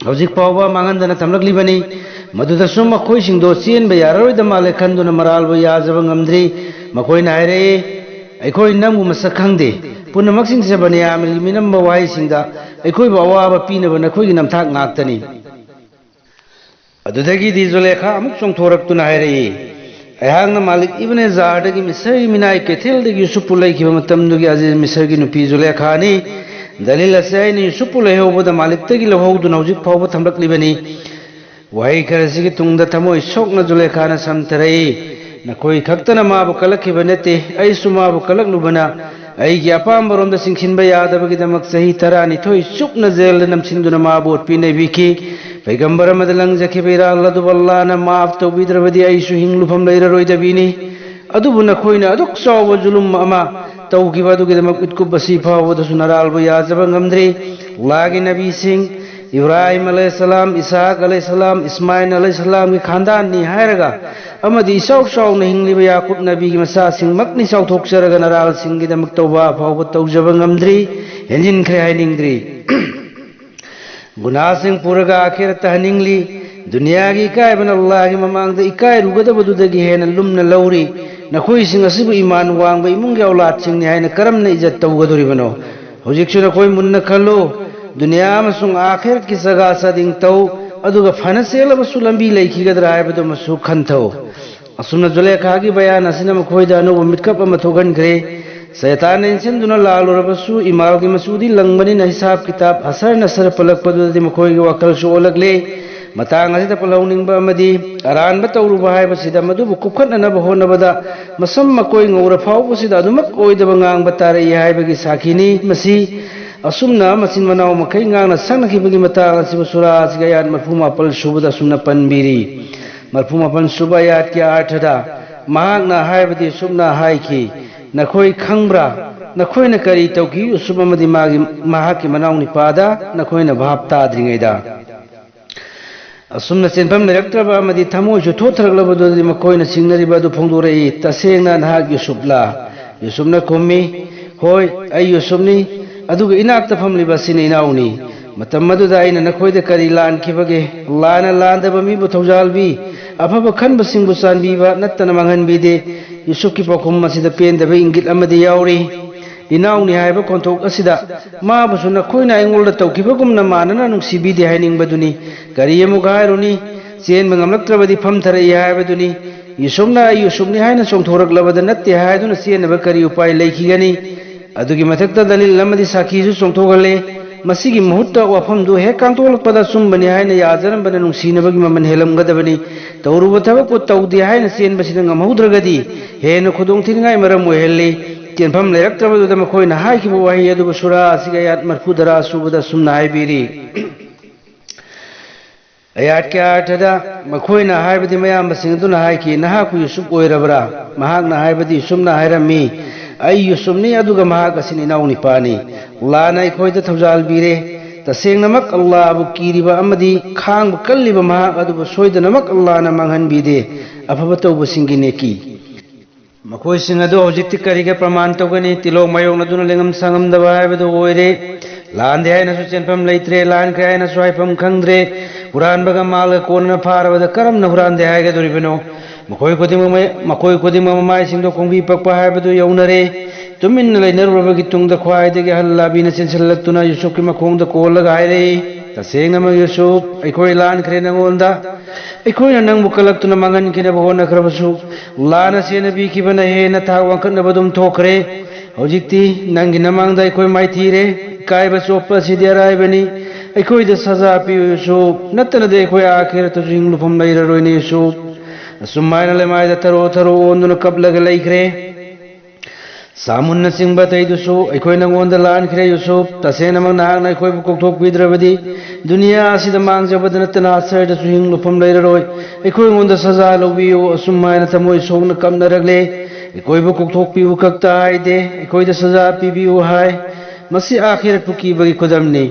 ꯍꯧꯖꯤꯛ ꯐꯥꯎꯕ ꯃꯥꯡꯍꯟꯗꯅ ꯊꯝꯂꯛꯂꯤꯕꯅꯤ꯫ ꯃꯗꯨꯗꯁꯨ ꯃꯈꯣꯏꯁꯤꯡꯗꯣ ꯆꯦꯟꯕ ꯌꯥꯔꯔꯣꯏꯗ ꯃꯥꯜꯂꯦ ꯈꯟꯗꯨꯅ ꯃꯔꯥꯜꯕꯨ ꯌꯥꯖꯕ ꯉꯝꯗ꯭ꯔꯤ꯫ ꯃꯈꯣꯏꯅ ꯍꯥꯏꯔꯛꯏ, 'ꯑꯩꯈꯣꯏ ꯅꯪꯕꯨ ꯃꯁꯛ ꯈꯪꯗꯦ꯫ ꯄꯨꯝꯅꯃꯛꯁꯤꯡꯁꯦ ꯕꯅꯤꯌꯥꯃꯤꯟꯒꯤ ꯃꯤꯅꯝꯕ ꯋꯥꯍꯩꯁꯤꯡꯗ ꯑꯩꯈꯣꯏꯕꯨ ꯑꯋꯥꯕ ꯄꯤꯅꯕ ꯅꯈꯣꯏꯒꯤ ꯅꯝꯊꯥꯛ ꯉꯥꯛꯇꯅꯤ.'" ꯑꯗꯨꯗꯒꯤꯗꯤ ꯖꯨꯂꯦꯈꯥ ꯑꯃꯨꯛ ꯆꯣꯡꯊꯣꯔꯛꯇꯨꯅ ꯍꯥꯏꯔꯛꯏ, "ꯑꯩꯍꯥꯛꯅ ꯃꯥꯂꯤꯛ ꯏꯕꯅꯦ ꯖꯥꯔꯗꯒꯤ ꯃꯤꯁꯔꯒꯤ ꯃꯤꯅꯥꯏ ꯀꯩꯊꯦꯜꯗꯒꯤ ꯌꯨꯁꯨꯞꯄꯨ ꯂꯩꯈꯤꯕ ꯃꯇꯝꯗꯨꯒꯤ ꯑꯖꯤꯖ ꯃꯤꯁꯔꯒꯤ ꯅꯨꯄꯤ ꯖꯨꯂꯦꯈꯥꯅꯤ꯫ ꯗꯂꯤꯜ ꯑꯁꯦ ꯑꯩꯅ ꯌꯨꯁꯨꯞꯄꯨ ꯂꯩꯍꯧꯕꯗ ꯃꯥꯂꯤꯛꯇꯒꯤ ꯂꯧꯍꯧꯗꯨꯅ ꯍꯧꯖꯤꯛ ꯐꯥꯎꯕ ꯊꯝꯂꯛꯂꯤꯕꯅꯤ"꯫ ꯋꯥꯍꯩ ꯈꯔꯁꯤꯒꯤ ꯇꯨꯡꯗ ꯊꯃꯣꯏ ꯁꯣꯛꯅ ꯖꯨꯂꯦꯈꯥꯅ ꯁꯝꯊꯔꯛꯏ, "ꯅꯈꯣꯏ ꯈꯛꯇꯅ ꯃꯥꯕꯨ ꯀꯜꯂꯛꯈꯤꯕ ꯅꯠꯇꯦ, ꯑꯩꯁꯨ ꯃꯥꯕꯨ ꯀꯜꯂꯛꯂꯨꯕꯅ ꯑꯩꯒꯤ ꯑꯄꯥꯝꯕꯔꯣꯝꯗ ꯆꯤꯡꯁꯤꯟꯕ ꯌꯥꯗꯕꯒꯤꯗꯃꯛ ꯆꯍꯤ ꯇꯔꯥꯅꯤꯊꯣꯏ ꯆꯨꯞꯅ ꯖꯦꯜꯗ ꯅꯝꯁꯤꯟꯗꯨꯅ ꯃꯥꯕꯨ ꯑꯣꯠꯄꯤ ꯅꯩꯕꯤꯈꯤ꯫ ꯄꯩꯒꯝꯕꯔ ꯑꯃꯗ ꯂꯪꯖꯈꯤꯕ ꯏꯔꯥꯜ ꯑꯗꯨꯕꯨ ꯑꯜꯂꯥꯅ ꯃꯥꯐ ꯇꯧꯕꯤꯗ꯭ꯔꯕꯗꯤ ꯑꯩꯁꯨ ꯍꯤꯡꯂꯨꯐꯝ ꯂꯩꯔꯔꯣꯏꯗꯕꯤꯅꯤ꯫ ꯑꯗꯨꯕꯨ ꯅꯈꯣꯏꯅ ꯑꯗꯨꯛ ꯆꯥꯎꯕ ꯖꯨꯂꯨꯝ ꯑꯃ ꯇꯧꯈꯤꯕ ꯑꯗꯨꯒꯤꯗꯃꯛ ꯃꯤꯠꯀꯨꯞ ꯑꯁꯤ ꯐꯥꯎꯕꯗꯁꯨ ꯅꯔꯥꯜꯕꯨ ꯌꯥꯖꯕ ꯉꯝꯗ꯭ꯔꯤ꯫ ꯑꯜꯂꯥꯒꯤ ꯅꯕꯤꯁꯤꯡ, ꯏꯕ꯭ꯔꯥꯍꯤꯝ ꯑꯂꯩꯍꯤꯁꯁꯂꯥꯝ, ꯏꯁꯍꯥꯛ ꯑꯂꯩꯍꯤꯁꯁꯂꯥꯝ, ꯏꯁꯃꯥꯏꯜ ꯑꯂꯩꯍꯤꯁꯁꯂꯥꯝꯒꯤ ꯈꯥꯟꯗꯥꯟꯅꯤ ꯍꯥꯏꯔꯒ ꯑꯃꯗꯤ ꯏꯆꯥꯎ ꯆꯥꯎꯅ ꯍꯤꯡꯂꯤꯕ ꯌꯥꯀꯨꯕ ꯅꯕꯤꯒꯤ ꯃꯆꯥꯁꯤꯡꯃꯛꯅꯤ ꯆꯥꯎꯊꯣꯛꯆꯔꯒ ꯅꯔꯥꯜꯁꯤꯡꯒꯤꯗꯃꯛ ꯇꯧꯕ ꯐꯥꯎꯕ ꯇꯧꯖꯕ ꯉꯝꯗ꯭ꯔꯤ, ꯍꯦꯟꯖꯤꯟꯈ꯭ꯔꯦ ꯍꯥꯏꯅꯤꯡꯗ꯭ꯔꯤ꯫ ꯒꯨꯅꯥꯁꯤꯡ ꯄꯨꯔꯒ ꯑꯥꯈꯤꯔꯠꯇ ꯍꯟꯅꯤꯡꯂꯤ꯫ ꯗꯨꯅꯤꯌꯥꯒꯤ ꯏꯀꯥꯏꯕꯅ ꯑꯜꯂꯥꯍꯒꯤ ꯃꯃꯥꯡꯗ ꯏꯀꯥꯏꯔꯨꯒꯗꯕꯗꯨꯗꯒꯤ ꯍꯦꯟꯅ ꯂꯨꯝꯅ ꯂꯧꯔꯤ꯫ ꯅꯈꯣꯏꯁꯤꯡ ꯑꯁꯤꯕꯨ ꯏꯃꯥꯟ ꯋꯥꯡꯕ ꯏꯃꯨꯡꯒꯤ ꯑꯧꯂꯥꯗꯁꯤꯡꯅꯤ ꯍꯥꯏꯅ ꯀꯔꯝꯅ ꯏꯖꯠ ꯇꯧꯒꯗꯣꯔꯤꯕꯅꯣ? ꯍꯧꯖꯤꯛꯁꯨ ꯅꯈꯣꯏ ꯃꯨꯟꯅ ꯈꯜꯂꯨ꯫ ꯗꯨꯅꯤꯌꯥ ꯑꯃꯁꯨꯡ ꯑꯥꯈꯤꯔꯠꯀꯤ ꯆꯒꯥ ꯆꯥꯗꯤꯡ ꯇꯧ, ꯑꯗꯨꯒ ꯐꯅ ꯆꯦꯜꯂꯕꯁꯨ ꯂꯝꯕꯤ ꯂꯩꯈꯤꯒꯗ꯭ꯔꯥ ꯍꯥꯏꯕꯗꯨ ꯑꯃꯁꯨ ꯈꯟꯊꯧ꯫ ꯑꯁꯨꯝꯅ ꯖꯨꯂꯦꯈꯥꯒꯤ ꯕꯌꯥꯟ ꯑꯁꯤꯅ ꯃꯈꯣꯏꯗ ꯑꯅꯧꯕ ꯃꯤꯠꯀꯞ ꯑꯃ ꯊꯣꯛꯍꯟꯈ꯭ꯔꯦ꯫ ꯁꯩꯇꯥꯟꯅ ꯏꯟꯁꯤꯟꯗꯨꯅ ꯂꯥꯜꯂꯨꯔꯕꯁꯨ ꯏꯃꯥꯜꯒꯤ ꯃꯆꯨꯗꯤ ꯂꯪꯕꯅꯤꯅ ꯍꯤꯁꯥꯕ ꯀꯤꯇꯥꯕ ꯍꯁꯔ ꯅꯁꯔ ꯄꯜꯂꯛꯄꯗꯨꯗꯗꯤ ꯃꯈꯣꯏꯒꯤ ꯋꯥꯈꯜꯁꯨ ꯑꯣꯜꯂꯛꯂꯦ꯫ ꯃꯇꯥꯡ ꯑꯁꯤꯗ ꯄꯜꯍꯧꯅꯤꯡꯕ ꯑꯃꯗꯤ ꯑꯔꯥꯟꯕ ꯇꯧꯔꯨꯕ ꯍꯥꯏꯕꯁꯤꯗ ꯃꯗꯨꯕꯨ ꯀꯨꯞꯈꯠꯅꯅꯕ ꯍꯣꯠꯅꯕꯗ ꯃꯁꯝ ꯃꯀꯣꯏ ꯉꯧꯔ ꯐꯥꯎꯕꯁꯤꯗ ꯑꯗꯨꯃꯛ ꯑꯣꯏꯗꯕ ꯉꯥꯡꯕ ꯇꯥꯔꯛꯏ ꯍꯥꯏꯕꯒꯤ ꯁꯥꯈꯤꯅꯤ꯫ ꯃꯁꯤ ꯑꯁꯨꯝꯅ ꯃꯆꯤꯟ ꯃꯅꯥꯎ ꯃꯈꯩ ꯉꯥꯡꯅ ꯁꯛꯅꯈꯤꯕꯒꯤ ꯃꯇꯥꯡ ꯑꯁꯤꯕꯨ ꯁꯨꯔꯥ ꯑꯁꯤꯒꯤ ꯑꯌꯥꯠ ꯃꯔꯐꯨ ꯃꯥꯄꯜ ꯁꯨꯕꯗ ꯑꯁꯨꯝꯅ ꯄꯟꯕꯤꯔꯤ꯫ ꯃꯔꯐꯨ ꯃꯥꯄꯜ ꯁꯨꯕ ꯑꯌꯥꯠꯀꯤ ꯑꯥꯔꯊꯗ ꯃꯍꯥꯛꯅ ꯍꯥꯏꯕꯗꯤ ꯁꯨꯝꯅ ꯍꯥꯏꯈꯤ, "ꯅꯈꯣꯏ ꯈꯪꯕ꯭ꯔꯥ? ꯅꯈꯣꯏꯅ ꯀꯔꯤ ꯇꯧꯈꯤ ꯌꯨꯁꯨꯞ ꯑꯃꯗꯤ ꯃꯥꯒꯤ, ꯃꯍꯥꯛꯀꯤ ꯃꯅꯥꯎ ꯅꯤꯄꯥꯗ ꯅꯈꯣꯏꯅ ꯚꯥꯞ ꯇꯥꯗ꯭ꯔꯤꯉꯩꯗ?" ꯑꯁꯨꯝꯅ ꯆꯦꯟꯐꯝ ꯂꯩꯔꯛꯇ꯭ꯔꯕ ꯑꯃꯗꯤ ꯊꯃꯣꯏꯁꯨ ꯊꯣꯠꯊꯔꯛꯂꯕꯗꯨꯗꯗꯤ ꯃꯈꯣꯏꯅ ꯆꯤꯡꯅꯔꯤꯕ ꯑꯗꯨ ꯐꯣꯡꯗꯣꯔꯛꯏ, "ꯇꯁꯦꯡꯅ ꯅꯍꯥꯛ ꯌꯨꯁꯨꯞꯂꯥ?" ꯌꯨꯁꯨꯞꯅ ꯈꯨꯝꯃꯤ, "ꯍꯣꯏ, ꯑꯩ ꯌꯨꯁꯨꯞꯅꯤ꯫ ꯑꯗꯨꯒ ꯏꯅꯥꯛꯇ ꯐꯝꯂꯤꯕ ꯑꯁꯤꯅ ꯏꯅꯥꯎꯅꯤ꯫ ꯃꯇꯝ ꯑꯗꯨꯗ ꯑꯩꯅ ꯅꯈꯣꯏꯗ ꯀꯔꯤ ꯂꯥꯟꯈꯤꯕꯒꯦ? ꯂꯥꯟꯅ ꯂꯥꯟꯗꯕ ꯃꯤꯕꯨ ꯊꯧꯖꯥꯜꯕꯤ, ꯑꯐꯕ ꯈꯟꯕꯁꯤꯡꯕꯨ ꯆꯥꯟꯕꯤꯕ ꯅꯠꯇꯅ ꯃꯥꯡꯍꯟꯕꯤꯗꯦ꯫ ꯌꯨꯁꯨꯞꯀꯤ ꯄꯥꯎꯈꯨꯝ ꯑꯁꯤꯗ ꯄꯦꯟꯗꯕ ꯏꯪꯒꯤꯠ ꯑꯃꯗꯤ ꯌꯥꯎꯔꯤ꯫ ꯏꯅꯥꯎꯅꯤ ꯍꯥꯏꯕ ꯈꯣꯟꯊꯣꯛ ꯑꯁꯤꯗ ꯃꯥꯕꯨꯁꯨ ꯅꯈꯣꯏꯅ ꯑꯩꯉꯣꯟꯗ ꯇꯧꯈꯤꯕꯒꯨꯝꯅ ꯃꯥꯟꯅꯅ ꯅꯨꯡꯁꯤꯕꯤꯗꯦ ꯍꯥꯏꯅꯤꯡꯕꯗꯨꯅꯤ꯫ ꯀꯔꯤ ꯑꯃꯨꯛ ꯍꯥꯏꯔꯨꯅꯤ? ꯆꯦꯟꯕ ꯉꯝꯂꯛꯇ꯭ꯔꯕꯗꯤ ꯐꯝꯊꯔꯛꯏ ꯍꯥꯏꯕꯗꯨꯅꯤ꯫ ꯌꯨꯁꯨꯞꯅ ꯑꯩ ꯌꯨꯁꯨꯞꯅꯤ ꯍꯥꯏꯅ ꯆꯣꯡꯊꯣꯔꯛꯂꯕꯗ ꯅꯠꯇꯦ ꯍꯥꯏꯗꯨꯅ ꯆꯦꯟꯅꯕ ꯀꯔꯤ ꯎꯄꯥꯏ ꯂꯩꯈꯤꯒꯅꯤ? ꯑꯗꯨꯒꯤ ꯃꯊꯛꯇ ꯗꯂꯤꯜ ꯑꯃꯗꯤ ꯁꯥꯈꯤꯁꯨ ꯆꯣꯡꯊꯣꯛꯍꯜꯂꯦ꯫ ꯃꯁꯤꯒꯤ ꯃꯍꯨꯠꯇ ꯋꯥꯐꯝꯗꯨ ꯍꯦꯛ ꯀꯥꯡꯊꯣꯛꯂꯛꯄꯗ ꯑꯆꯨꯝꯕꯅꯤ ꯍꯥꯏꯅ ꯌꯥꯖꯔꯝꯕꯅ ꯅꯨꯡꯁꯤꯅꯕꯒꯤ ꯃꯃꯜ ꯍꯦꯜꯂꯝꯒꯗꯕꯅꯤ꯫ ꯇꯧꯔꯨꯕ ꯊꯕꯛꯄꯨ ꯇꯧꯗꯦ ꯍꯥꯏꯅ ꯆꯦꯟꯕꯁꯤꯗ ꯉꯝꯍꯧꯗ꯭ꯔꯒꯗꯤ ꯍꯦꯟꯅ ꯈꯨꯗꯣꯡꯊꯤꯅꯤꯡꯉꯥꯏ ꯃꯔꯝ ꯑꯣꯏꯍꯜꯂꯤ꯫ ꯆꯦꯟꯐꯝ ꯂꯩꯔꯛꯇ꯭ꯔꯕꯗꯨꯗ ꯃꯈꯣꯏꯅ ꯍꯥꯏꯈꯤꯕ ꯋꯥꯍꯩ ꯑꯗꯨꯕꯨ ꯁꯨꯔꯥ ꯑꯁꯤꯒꯤ ꯑꯌꯥꯠ ꯃꯔꯤꯐꯨꯇꯔꯥ ꯁꯨꯕꯗ ꯑꯁꯨꯝꯅ ꯍꯥꯏꯕꯤꯔꯤ꯫ ꯑꯌꯥꯠꯀꯤ ꯑꯥꯔꯊꯗ ꯃꯈꯣꯏꯅ ꯍꯥꯏꯕꯗꯤ ꯃꯌꯥꯝꯕꯁꯤꯡ ꯑꯗꯨꯅ ꯍꯥꯏꯈꯤ, "ꯅꯍꯥꯛꯄꯨ ꯌꯨꯁꯨꯞ ꯑꯣꯏꯔꯕ꯭ꯔꯥ?" ꯃꯍꯥꯛꯅ ꯍꯥꯏꯕꯗꯤ ꯌꯨꯁꯨꯞꯅ ꯍꯥꯏꯔꯝꯃꯤ, "ꯑꯩ ꯌꯨꯁꯨꯞꯅꯤ, ꯑꯗꯨꯒ ꯃꯍꯥꯛ ꯑꯁꯤꯅ ꯏꯅꯥꯎꯅꯤꯄꯥꯅꯤ"꯫ ꯂꯥꯟꯅ ꯑꯩꯈꯣꯏꯗ ꯊꯧꯖꯥꯜꯕꯤꯔꯦ꯫ ꯇꯁꯦꯡꯅꯃꯛ ꯑꯜꯂꯥꯍꯕꯨ ꯀꯤꯔꯤꯕ ꯑꯃꯗꯤ ꯈꯥꯡꯕ ꯀꯜꯂꯤꯕ ꯃꯍꯥꯛ ꯑꯗꯨꯕꯨ ꯁꯣꯏꯗꯅꯃꯛ ꯑꯜꯂꯥꯍꯅ ꯃꯥꯡꯍꯟꯕꯤꯗꯦ꯫ ꯑꯐꯕ ꯇꯧꯕꯁꯤꯡꯒꯤ ꯅꯦꯀꯤ꯫ ꯃꯈꯣꯏꯁꯤꯡ ꯑꯗꯨ ꯍꯧꯖꯤꯛꯇꯤ ꯀꯔꯤꯒ ꯄ꯭ꯔꯃꯥꯟ ꯇꯧꯒꯅꯤ? ꯇꯤꯂꯣꯛ ꯃꯥꯌꯣꯛꯅꯗꯨꯅ ꯂꯦꯡꯉꯝ ꯁꯥꯉꯝꯗꯕ ꯍꯥꯏꯕꯗꯨ ꯑꯣꯏꯔꯦ꯫ ꯂꯥꯟꯗꯦ ꯍꯥꯏꯅꯁꯨ ꯆꯦꯟꯐꯝ ꯂꯩꯇ꯭ꯔꯦ, ꯂꯥꯟꯈ꯭ꯔꯦ ꯍꯥꯏꯅꯁꯨ ꯍꯥꯏꯐꯝ ꯈꯪꯗ꯭ꯔꯦ꯫ ꯍꯨꯔꯥꯟꯕꯒ ꯃꯥꯜꯒ ꯀꯣꯟꯅꯅ ꯐꯥꯔꯕꯗ ꯀꯔꯝꯅ ꯍꯨꯔꯥꯟꯗꯦ ꯍꯥꯏꯒꯗꯣꯔꯤꯕꯅꯣ? ꯃꯈꯣꯏ ꯈꯨꯗꯤꯡꯃꯛ, ꯃꯈꯣꯏ ꯈꯨꯗꯤꯡꯃꯛ ꯃꯃꯥꯏꯁꯤꯡꯗꯣ ꯈꯣꯡꯕꯤ ꯄꯛꯄ ꯍꯥꯏꯕꯗꯨ ꯌꯧꯅꯔꯦ꯫ ꯇꯨꯃꯤꯟꯅ ꯂꯩꯅꯔꯨꯔꯕꯒꯤ ꯇꯨꯡꯗ ꯈ꯭ꯋꯥꯏꯗꯒꯤ ꯑꯍꯜ ꯂꯥꯕꯤꯅ ꯆꯦꯟꯁꯤꯜꯂꯛꯇꯨꯅ ꯌꯨꯁꯨꯞꯀꯤ ꯃꯈꯣꯡꯗ ꯀꯣꯜꯂꯒ ꯍꯥꯏꯔꯛꯏ, "ꯇꯁꯦꯡꯅꯃꯛ ꯌꯨꯁꯨꯞ, ꯑꯩꯈꯣꯏ ꯂꯥꯟꯈ꯭ꯔꯦ ꯅꯉꯣꯟꯗ꯫ ꯑꯩꯈꯣꯏꯅ ꯅꯪꯕꯨ ꯀꯜꯂꯛꯇꯨꯅ ꯃꯥꯡꯍꯟꯈꯤꯅꯕ ꯍꯣꯠꯅꯈ꯭ꯔꯕꯁꯨ, ꯂꯥꯟꯅ ꯆꯦꯟꯅꯕꯤꯈꯤꯕꯅ ꯍꯦꯟꯅ ꯊꯥꯛ ꯋꯥꯡꯈꯠꯅꯕ ꯑꯗꯨꯝ ꯊꯣꯛꯈ꯭ꯔꯦ꯫ ꯍꯧꯖꯤꯛꯇꯤ ꯅꯪꯒꯤ ꯅꯃꯥꯡꯗ ꯑꯩꯈꯣꯏ ꯃꯥꯏꯊꯤꯔꯦ꯫ ꯏꯀꯥꯏꯕ ꯆꯣꯞꯄ ꯑꯁꯤꯗꯤ ꯑꯔꯥꯏꯕꯅꯤ꯫ ꯑꯩꯈꯣꯏꯗ ꯁꯖꯥ ꯄꯤꯌꯨ ꯌꯨꯁꯨꯞ, ꯅꯠꯇꯅꯗꯤ ꯑꯩꯈꯣꯏ ꯑꯥꯈꯤꯔꯠꯇꯁꯨ ꯍꯤꯡꯂꯨꯐꯝ ꯂꯩꯔꯔꯣꯏꯅꯦ ꯌꯨꯁꯨꯞ"꯫ ꯑꯁꯨꯝ ꯍꯥꯏꯅ ꯂꯩꯃꯥꯏꯗ ꯊꯔꯣ ꯊꯔꯣ ꯑꯣꯟꯗꯨꯅ ꯀꯞꯂꯒ ꯂꯩꯈ꯭ꯔꯦ꯫ ꯁꯥꯃꯨꯟꯅꯆꯤꯡꯕ ꯑꯇꯩꯗꯨꯁꯨ, "ꯑꯩꯈꯣꯏ ꯅꯪꯉꯣꯟꯗ ꯂꯥꯟꯈ꯭ꯔꯦ ꯌꯨꯁꯨꯞ꯫ ꯇꯁꯦꯡꯅꯃꯛ ꯅꯍꯥꯛꯅ ꯑꯩꯈꯣꯏꯕꯨ ꯀꯣꯛꯊꯣꯛꯄꯤꯗ꯭ꯔꯕꯗꯤ ꯗꯨꯅꯤꯌꯥ ꯑꯁꯤꯗ ꯃꯥꯡꯖꯕꯗ ꯅꯠꯇꯅ ꯑꯁꯔꯗꯁꯨ ꯍꯤꯡꯂꯨꯐꯝ ꯂꯩꯔꯔꯣꯏ꯫ ꯑꯩꯈꯣꯏꯉꯣꯟꯗ ꯁꯖꯥ ꯂꯧꯕꯤꯌꯨ"꯫ ꯑꯁꯨꯝ ꯍꯥꯏꯅ ꯊꯃꯣꯏ ꯁꯣꯛꯅ ꯀꯞꯅꯔꯛꯂꯦ꯫ "ꯑꯩꯈꯣꯏꯕꯨ ꯀꯣꯛꯊꯣꯛꯄꯤꯌꯨ" ꯈꯛꯇ ꯍꯥꯏꯗꯦ, "ꯑꯩꯈꯣꯏꯗ ꯁꯖꯥ ꯄꯤꯕꯤꯌꯨ" ꯍꯥꯏ꯫ ꯃꯁꯤ ꯑꯥꯈꯤꯔꯠꯄꯨ ꯀꯤꯕꯒꯤ ꯈꯨꯗꯝꯅꯤ꯫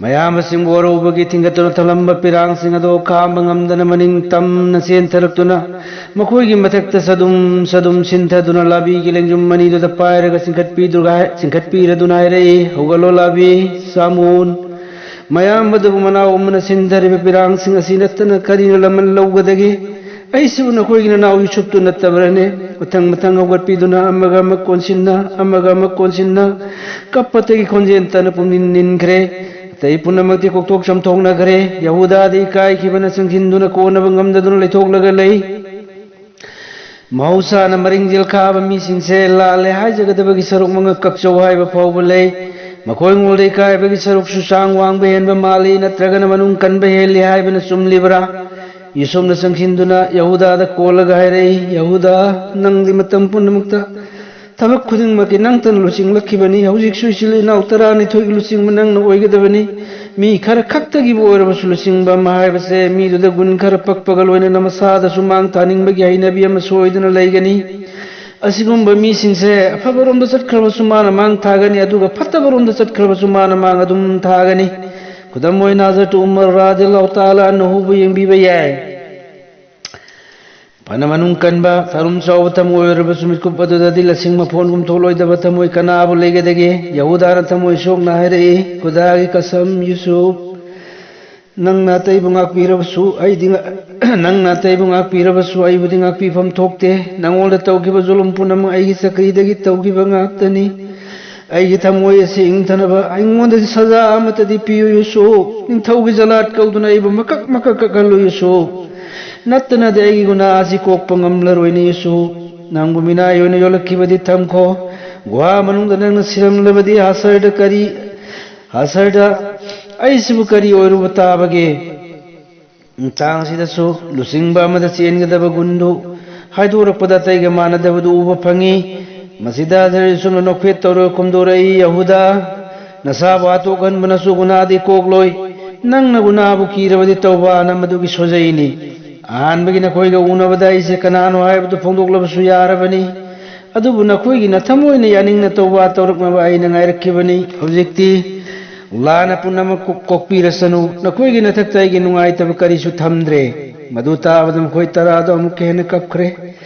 ꯃꯌꯥꯝꯕꯁꯤꯡꯕꯨ ꯋꯥꯔꯧꯕꯒꯤ ꯊꯤꯡꯒꯠꯇꯨꯅ ꯊꯝꯂꯝꯕ ꯄꯤꯔꯥꯡꯁꯤꯡ ꯑꯗꯣ ꯈꯥꯝꯕ ꯉꯝꯗꯅ ꯃꯅꯤꯡ ꯇꯝꯅ ꯆꯦꯟꯊꯔꯛꯇꯨꯅ ꯃꯈꯣꯏꯒꯤ ꯃꯊꯛꯇ ꯆꯗꯨꯝ ꯆꯗꯨꯝ ꯁꯤꯟꯊꯗꯨꯅ ꯂꯥꯕꯤꯒꯤ ꯂꯦꯡꯖꯨꯝ ꯑꯅꯤꯗꯨꯗ ꯄꯥꯏꯔꯒ ꯆꯤꯡꯈꯠꯄꯤꯗꯨꯒ ꯆꯤꯡꯈꯠꯄꯤꯔꯗꯨꯅ ꯍꯥꯏꯔꯛꯏ, "ꯍꯧꯒꯠꯂꯣ ꯂꯥꯕꯤ ꯁꯥꯃꯨꯟ꯫ ꯃꯌꯥꯝꯕꯗꯨꯕꯨ ꯃꯅꯥꯎ ꯑꯃꯅ ꯁꯤꯟꯊꯔꯤꯕ ꯄꯤꯔꯥꯡꯁꯤꯡ ꯑꯁꯤ ꯅꯠꯇꯅ ꯀꯔꯤꯅ ꯂꯃꯟ ꯂꯧꯒꯗꯒꯦ? ꯑꯩꯁꯤꯕꯨ ꯅꯈꯣꯏꯒꯤ ꯅꯅꯥꯎ ꯌꯨꯁꯨꯞꯇꯨ ꯅꯠꯇꯕ꯭ꯔꯅꯦ?" ꯃꯊꯪ ꯃꯊꯪ ꯍꯧꯒꯠꯄꯤꯗꯨꯅ ꯑꯃꯒ ꯑꯃ ꯀꯣꯟꯁꯤꯟꯅ, ꯑꯃꯒ ꯑꯃ ꯀꯣꯟꯁꯤꯟꯅ ꯀꯞꯄꯇꯒꯤ ꯈꯣꯟꯖꯦꯜ ꯇꯥꯅ ꯄꯨꯝꯅꯤꯟ ꯅꯤꯟꯈ꯭ꯔꯦ꯫ ꯑꯇꯩ ꯄꯨꯝꯅꯃꯛꯇꯤ ꯀꯣꯛꯊꯣꯛ ꯆꯥꯝꯊꯣꯛꯅꯈ꯭ꯔꯦ꯫ ꯌꯍꯨꯗꯥꯗꯤ ꯏꯀꯥꯏꯈꯤꯕꯅ ꯆꯪꯁꯤꯟꯗꯨꯅ ꯀꯣꯟꯅꯕ ꯉꯝꯗꯗꯨꯅ ꯂꯩꯊꯣꯛꯂꯒ ꯂꯩ꯫ ꯃꯍꯧꯁꯥꯅ ꯃꯔꯤꯡꯖꯦꯜ ꯈꯥꯕ ꯃꯤꯁꯤꯡꯁꯦ ꯂꯥꯜꯂꯦ ꯍꯥꯏꯖꯒꯗꯕꯒꯤ ꯁꯔꯨꯛ ꯃꯉꯛ ꯀꯛꯆꯧ ꯍꯥꯏꯕ ꯐꯥꯎꯕ ꯂꯩ꯫ ꯃꯈꯣꯏꯉꯣꯟꯗ ꯏꯀꯥꯏꯕꯒꯤ ꯁꯔꯨꯛꯁꯨ ꯆꯥꯡ ꯋꯥꯡꯕ ꯍꯦꯟꯕ ꯃꯥꯜꯂꯤ, ꯅꯠꯇ꯭ꯔꯒꯅ ꯃꯅꯨꯡ ꯀꯟꯕ ꯍꯦꯜꯂꯤ ꯍꯥꯏꯕꯅ ꯆꯨꯝꯂꯤꯕ꯭ꯔꯥ? ꯌꯨꯁꯨꯞꯅ ꯆꯪꯁꯤꯟꯗꯨꯅ ꯌꯍꯨꯗꯥꯗ ꯀꯣꯜꯂꯒ ꯍꯥꯏꯔꯛꯏ, "ꯌꯍꯨꯗꯥ, ꯅꯪꯗꯤ ꯃꯇꯝ ꯄꯨꯝꯅꯃꯛꯇ ꯊꯕꯛ ꯈꯨꯗꯤꯡꯃꯛꯀꯤ ꯅꯪꯇꯅ ꯂꯨꯆꯤꯡꯂꯛꯈꯤꯕꯅꯤ꯫ ꯍꯧꯖꯤꯛꯁꯨ ꯏꯆꯤꯜ ꯏꯅꯥꯎ ꯇꯔꯥꯅꯤꯊꯣꯏꯒꯤ ꯂꯨꯆꯤꯡꯕ ꯅꯪꯅ ꯑꯣꯏꯒꯗꯕꯅꯤ꯫ ꯃꯤ ꯈꯔ ꯈꯛꯇꯒꯤꯕꯨ ꯑꯣꯏꯔꯕꯁꯨ ꯂꯨꯆꯤꯡꯕ ꯑꯃ ꯍꯥꯏꯕꯁꯦ ꯃꯤꯗꯨꯗ ꯒꯨꯟ ꯈꯔ ꯄꯛꯄꯒ ꯂꯣꯏꯅꯅ ꯃꯁꯥꯗꯁꯨ ꯃꯥꯡ ꯊꯥꯅꯤꯡꯕꯒꯤ ꯍꯩꯅꯕꯤ ꯑꯃ ꯁꯣꯏꯗꯅ ꯂꯩꯒꯅꯤ꯫ ꯑꯁꯤꯒꯨꯝꯕ ꯃꯤꯁꯤꯡꯁꯦ ꯑꯐꯕꯔꯣꯝꯗ ꯆꯠꯈ꯭ꯔꯕꯁꯨ ꯃꯥꯅ ꯃꯥꯡ ꯊꯥꯒꯅꯤ, ꯑꯗꯨꯒ ꯐꯠꯇꯕꯔꯣꯝꯗ ꯆꯠꯈ꯭ꯔꯕꯁꯨ ꯃꯥꯅ ꯃꯥꯡ ꯑꯗꯨꯝ ꯊꯥꯒꯅꯤ"꯫ ꯈꯨꯗꯝ ꯑꯣꯏꯅ ꯍꯖꯔꯠ ꯎꯃꯔ ꯔꯥꯗꯤꯌꯜꯂꯥꯍꯨ ꯇꯥꯂꯥ ꯑꯟꯍꯨꯕꯨ ꯌꯦꯡꯕꯤꯕ ꯌꯥꯏ꯫ ꯐꯅ ꯃꯅꯨꯡ ꯀꯟꯕ, ꯊꯧꯔꯝ ꯆꯥꯎꯕ ꯊꯃꯣꯏ ꯑꯣꯏꯔꯕꯁꯨ ꯃꯤꯠꯀꯨꯞ ꯑꯗꯨꯗꯗꯤ ꯂꯁꯤꯡ ꯃꯐꯣꯟꯒꯨꯝ ꯊꯣꯛꯂꯣꯏꯗꯕ ꯊꯃꯣꯏ ꯀꯅꯥꯕꯨ ꯂꯩꯒꯗꯒꯦ? ꯌꯍꯨꯗꯥꯅ ꯊꯃꯣꯏ ꯁꯣꯛꯅ ꯍꯥꯏꯔꯛꯏ, "ꯈꯨꯗꯥꯒꯤ ꯀꯁꯝ, ꯌꯨꯁꯨꯞ, ꯅꯪꯅ ꯑꯇꯩꯕꯨ ꯉꯥꯛꯄꯤꯔꯕꯁꯨ ꯑꯩꯗꯤ ꯉ-, ꯅꯪꯅ ꯑꯇꯩꯕꯨ ꯉꯥꯛꯄꯤꯔꯕꯁꯨ ꯑꯩꯕꯨꯗꯤ ꯉꯥꯛꯄꯤꯐꯝ ꯊꯣꯛꯇꯦ꯫ ꯅꯉꯣꯟꯗ ꯇꯧꯈꯤꯕ ꯖꯨꯂꯨꯝ ꯄꯨꯝꯅꯃꯛ ꯑꯩꯒꯤ ꯆꯀ꯭ꯔꯤꯗꯒꯤ ꯇꯧꯈꯤꯕ ꯉꯥꯛꯇꯅꯤ꯫ ꯑꯩꯒꯤ ꯊꯃꯣꯏ ꯑꯁꯤ ꯏꯪꯊꯅꯕ ꯑꯩꯉꯣꯟꯗꯗꯤ ꯁꯖꯥ ꯑꯃꯠꯇꯗꯤ ꯄꯤꯌꯨ, ꯌꯨꯁꯨꯞ꯫ ꯅꯤꯡꯊꯧꯒꯤ ꯖꯂꯥꯠ ꯀꯧꯗꯨꯅ ꯑꯩꯕꯨ ꯃꯀꯛ ꯃꯀꯛ ꯀꯛꯍꯜꯂꯨ, ꯌꯨꯁꯨꯞ꯫ ꯅꯠꯇꯅꯗꯤ ꯑꯩꯒꯤ ꯒꯨꯅꯥ ꯑꯁꯤ ꯀꯣꯛꯄ ꯉꯝꯂꯔꯣꯏꯅꯦ, ꯌꯨꯁꯨꯞ꯫ ꯅꯪꯕꯨ ꯃꯤꯅꯥꯏ ꯑꯣꯏꯅ ꯌꯣꯜꯂꯛꯈꯤꯕꯗꯤ ꯊꯝꯈꯣ, ꯒꯨꯍꯥ ꯃꯅꯨꯡꯗ ꯅꯪꯅ ꯁꯤꯔꯝꯂꯕꯗꯤ ꯍꯥꯁꯔꯗ ꯀꯔꯤ, ꯍꯥꯁꯔꯗ ꯑꯩꯁꯤꯕꯨ ꯀꯔꯤ ꯑꯣꯏꯔꯨꯕ ꯇꯥꯕꯒꯦ?" ꯃꯇꯥꯡ ꯑꯁꯤꯗꯁꯨ ꯂꯨꯆꯤꯡꯕ ꯑꯃꯗ ꯆꯦꯟꯒꯗꯕ ꯒꯨꯟꯗꯨ ꯍꯥꯏꯗꯣꯔꯛꯄꯗ ꯑꯇꯩꯒ ꯃꯥꯟꯅꯗꯕꯗꯨ ꯎꯕ ꯐꯪꯉꯤ꯫ ꯃꯁꯤꯗ ꯍꯖꯔꯠ ꯌꯨꯁꯨꯞꯅ ꯅꯣꯛꯐꯦꯠ ꯇꯧꯔꯒ ꯈꯨꯝꯗꯣꯔꯛꯏ, "ꯌꯍꯨꯗꯥ, ꯅꯁꯥꯕꯨ ꯍꯥꯠꯇꯣꯛꯍꯟꯕꯅꯁꯨ ꯒꯨꯅꯥꯗꯤ ꯀꯣꯛꯂꯣꯏ꯫ ꯅꯪꯅ ꯒꯨꯅꯥꯕꯨ ꯀꯤꯔꯕꯗꯤ ꯇꯧꯕꯥꯅ ꯃꯗꯨꯒꯤ ꯁꯣꯖꯩꯅꯤ꯫ ꯑꯍꯥꯟꯕꯒꯤ ꯅꯈꯣꯏꯒ ꯎꯅꯕꯗ ꯑꯩꯁꯦ ꯀꯅꯥꯅꯣ ꯍꯥꯏꯕꯗꯨ ꯐꯣꯡꯗꯣꯛꯂꯕꯁꯨ ꯌꯥꯔꯕꯅꯤ꯫ ꯑꯗꯨꯕꯨ ꯅꯈꯣꯏꯒꯤ ꯅꯊꯃꯣꯏꯅ ꯌꯥꯅꯤꯡꯅ ꯇꯧꯕꯥ ꯇꯧꯔꯛꯅꯕ ꯑꯩꯅ ꯉꯥꯏꯔꯛꯈꯤꯕꯅꯤ꯫ ꯍꯧꯖꯤꯛꯇꯤ ꯑꯜꯂꯥꯍꯅ ꯄꯨꯝꯅꯃꯛ ꯀꯣꯛ-, ꯀꯣꯛꯄꯤꯔꯁꯅꯨ꯫ ꯅꯈꯣꯏꯒꯤ ꯅꯊꯛꯇ ꯑꯩꯒꯤ ꯅꯨꯡꯉꯥꯏꯇꯕ ꯀꯔꯤꯁꯨ ꯊꯝꯗ꯭ꯔꯦ꯫ ꯃꯗꯨ ꯇꯥꯕꯗ ꯃꯈꯣꯏ ꯇꯔꯥꯗꯣ ꯑꯃꯨꯛꯀ ꯍꯦꯟꯅ ꯀꯞꯈ꯭ꯔꯦ꯫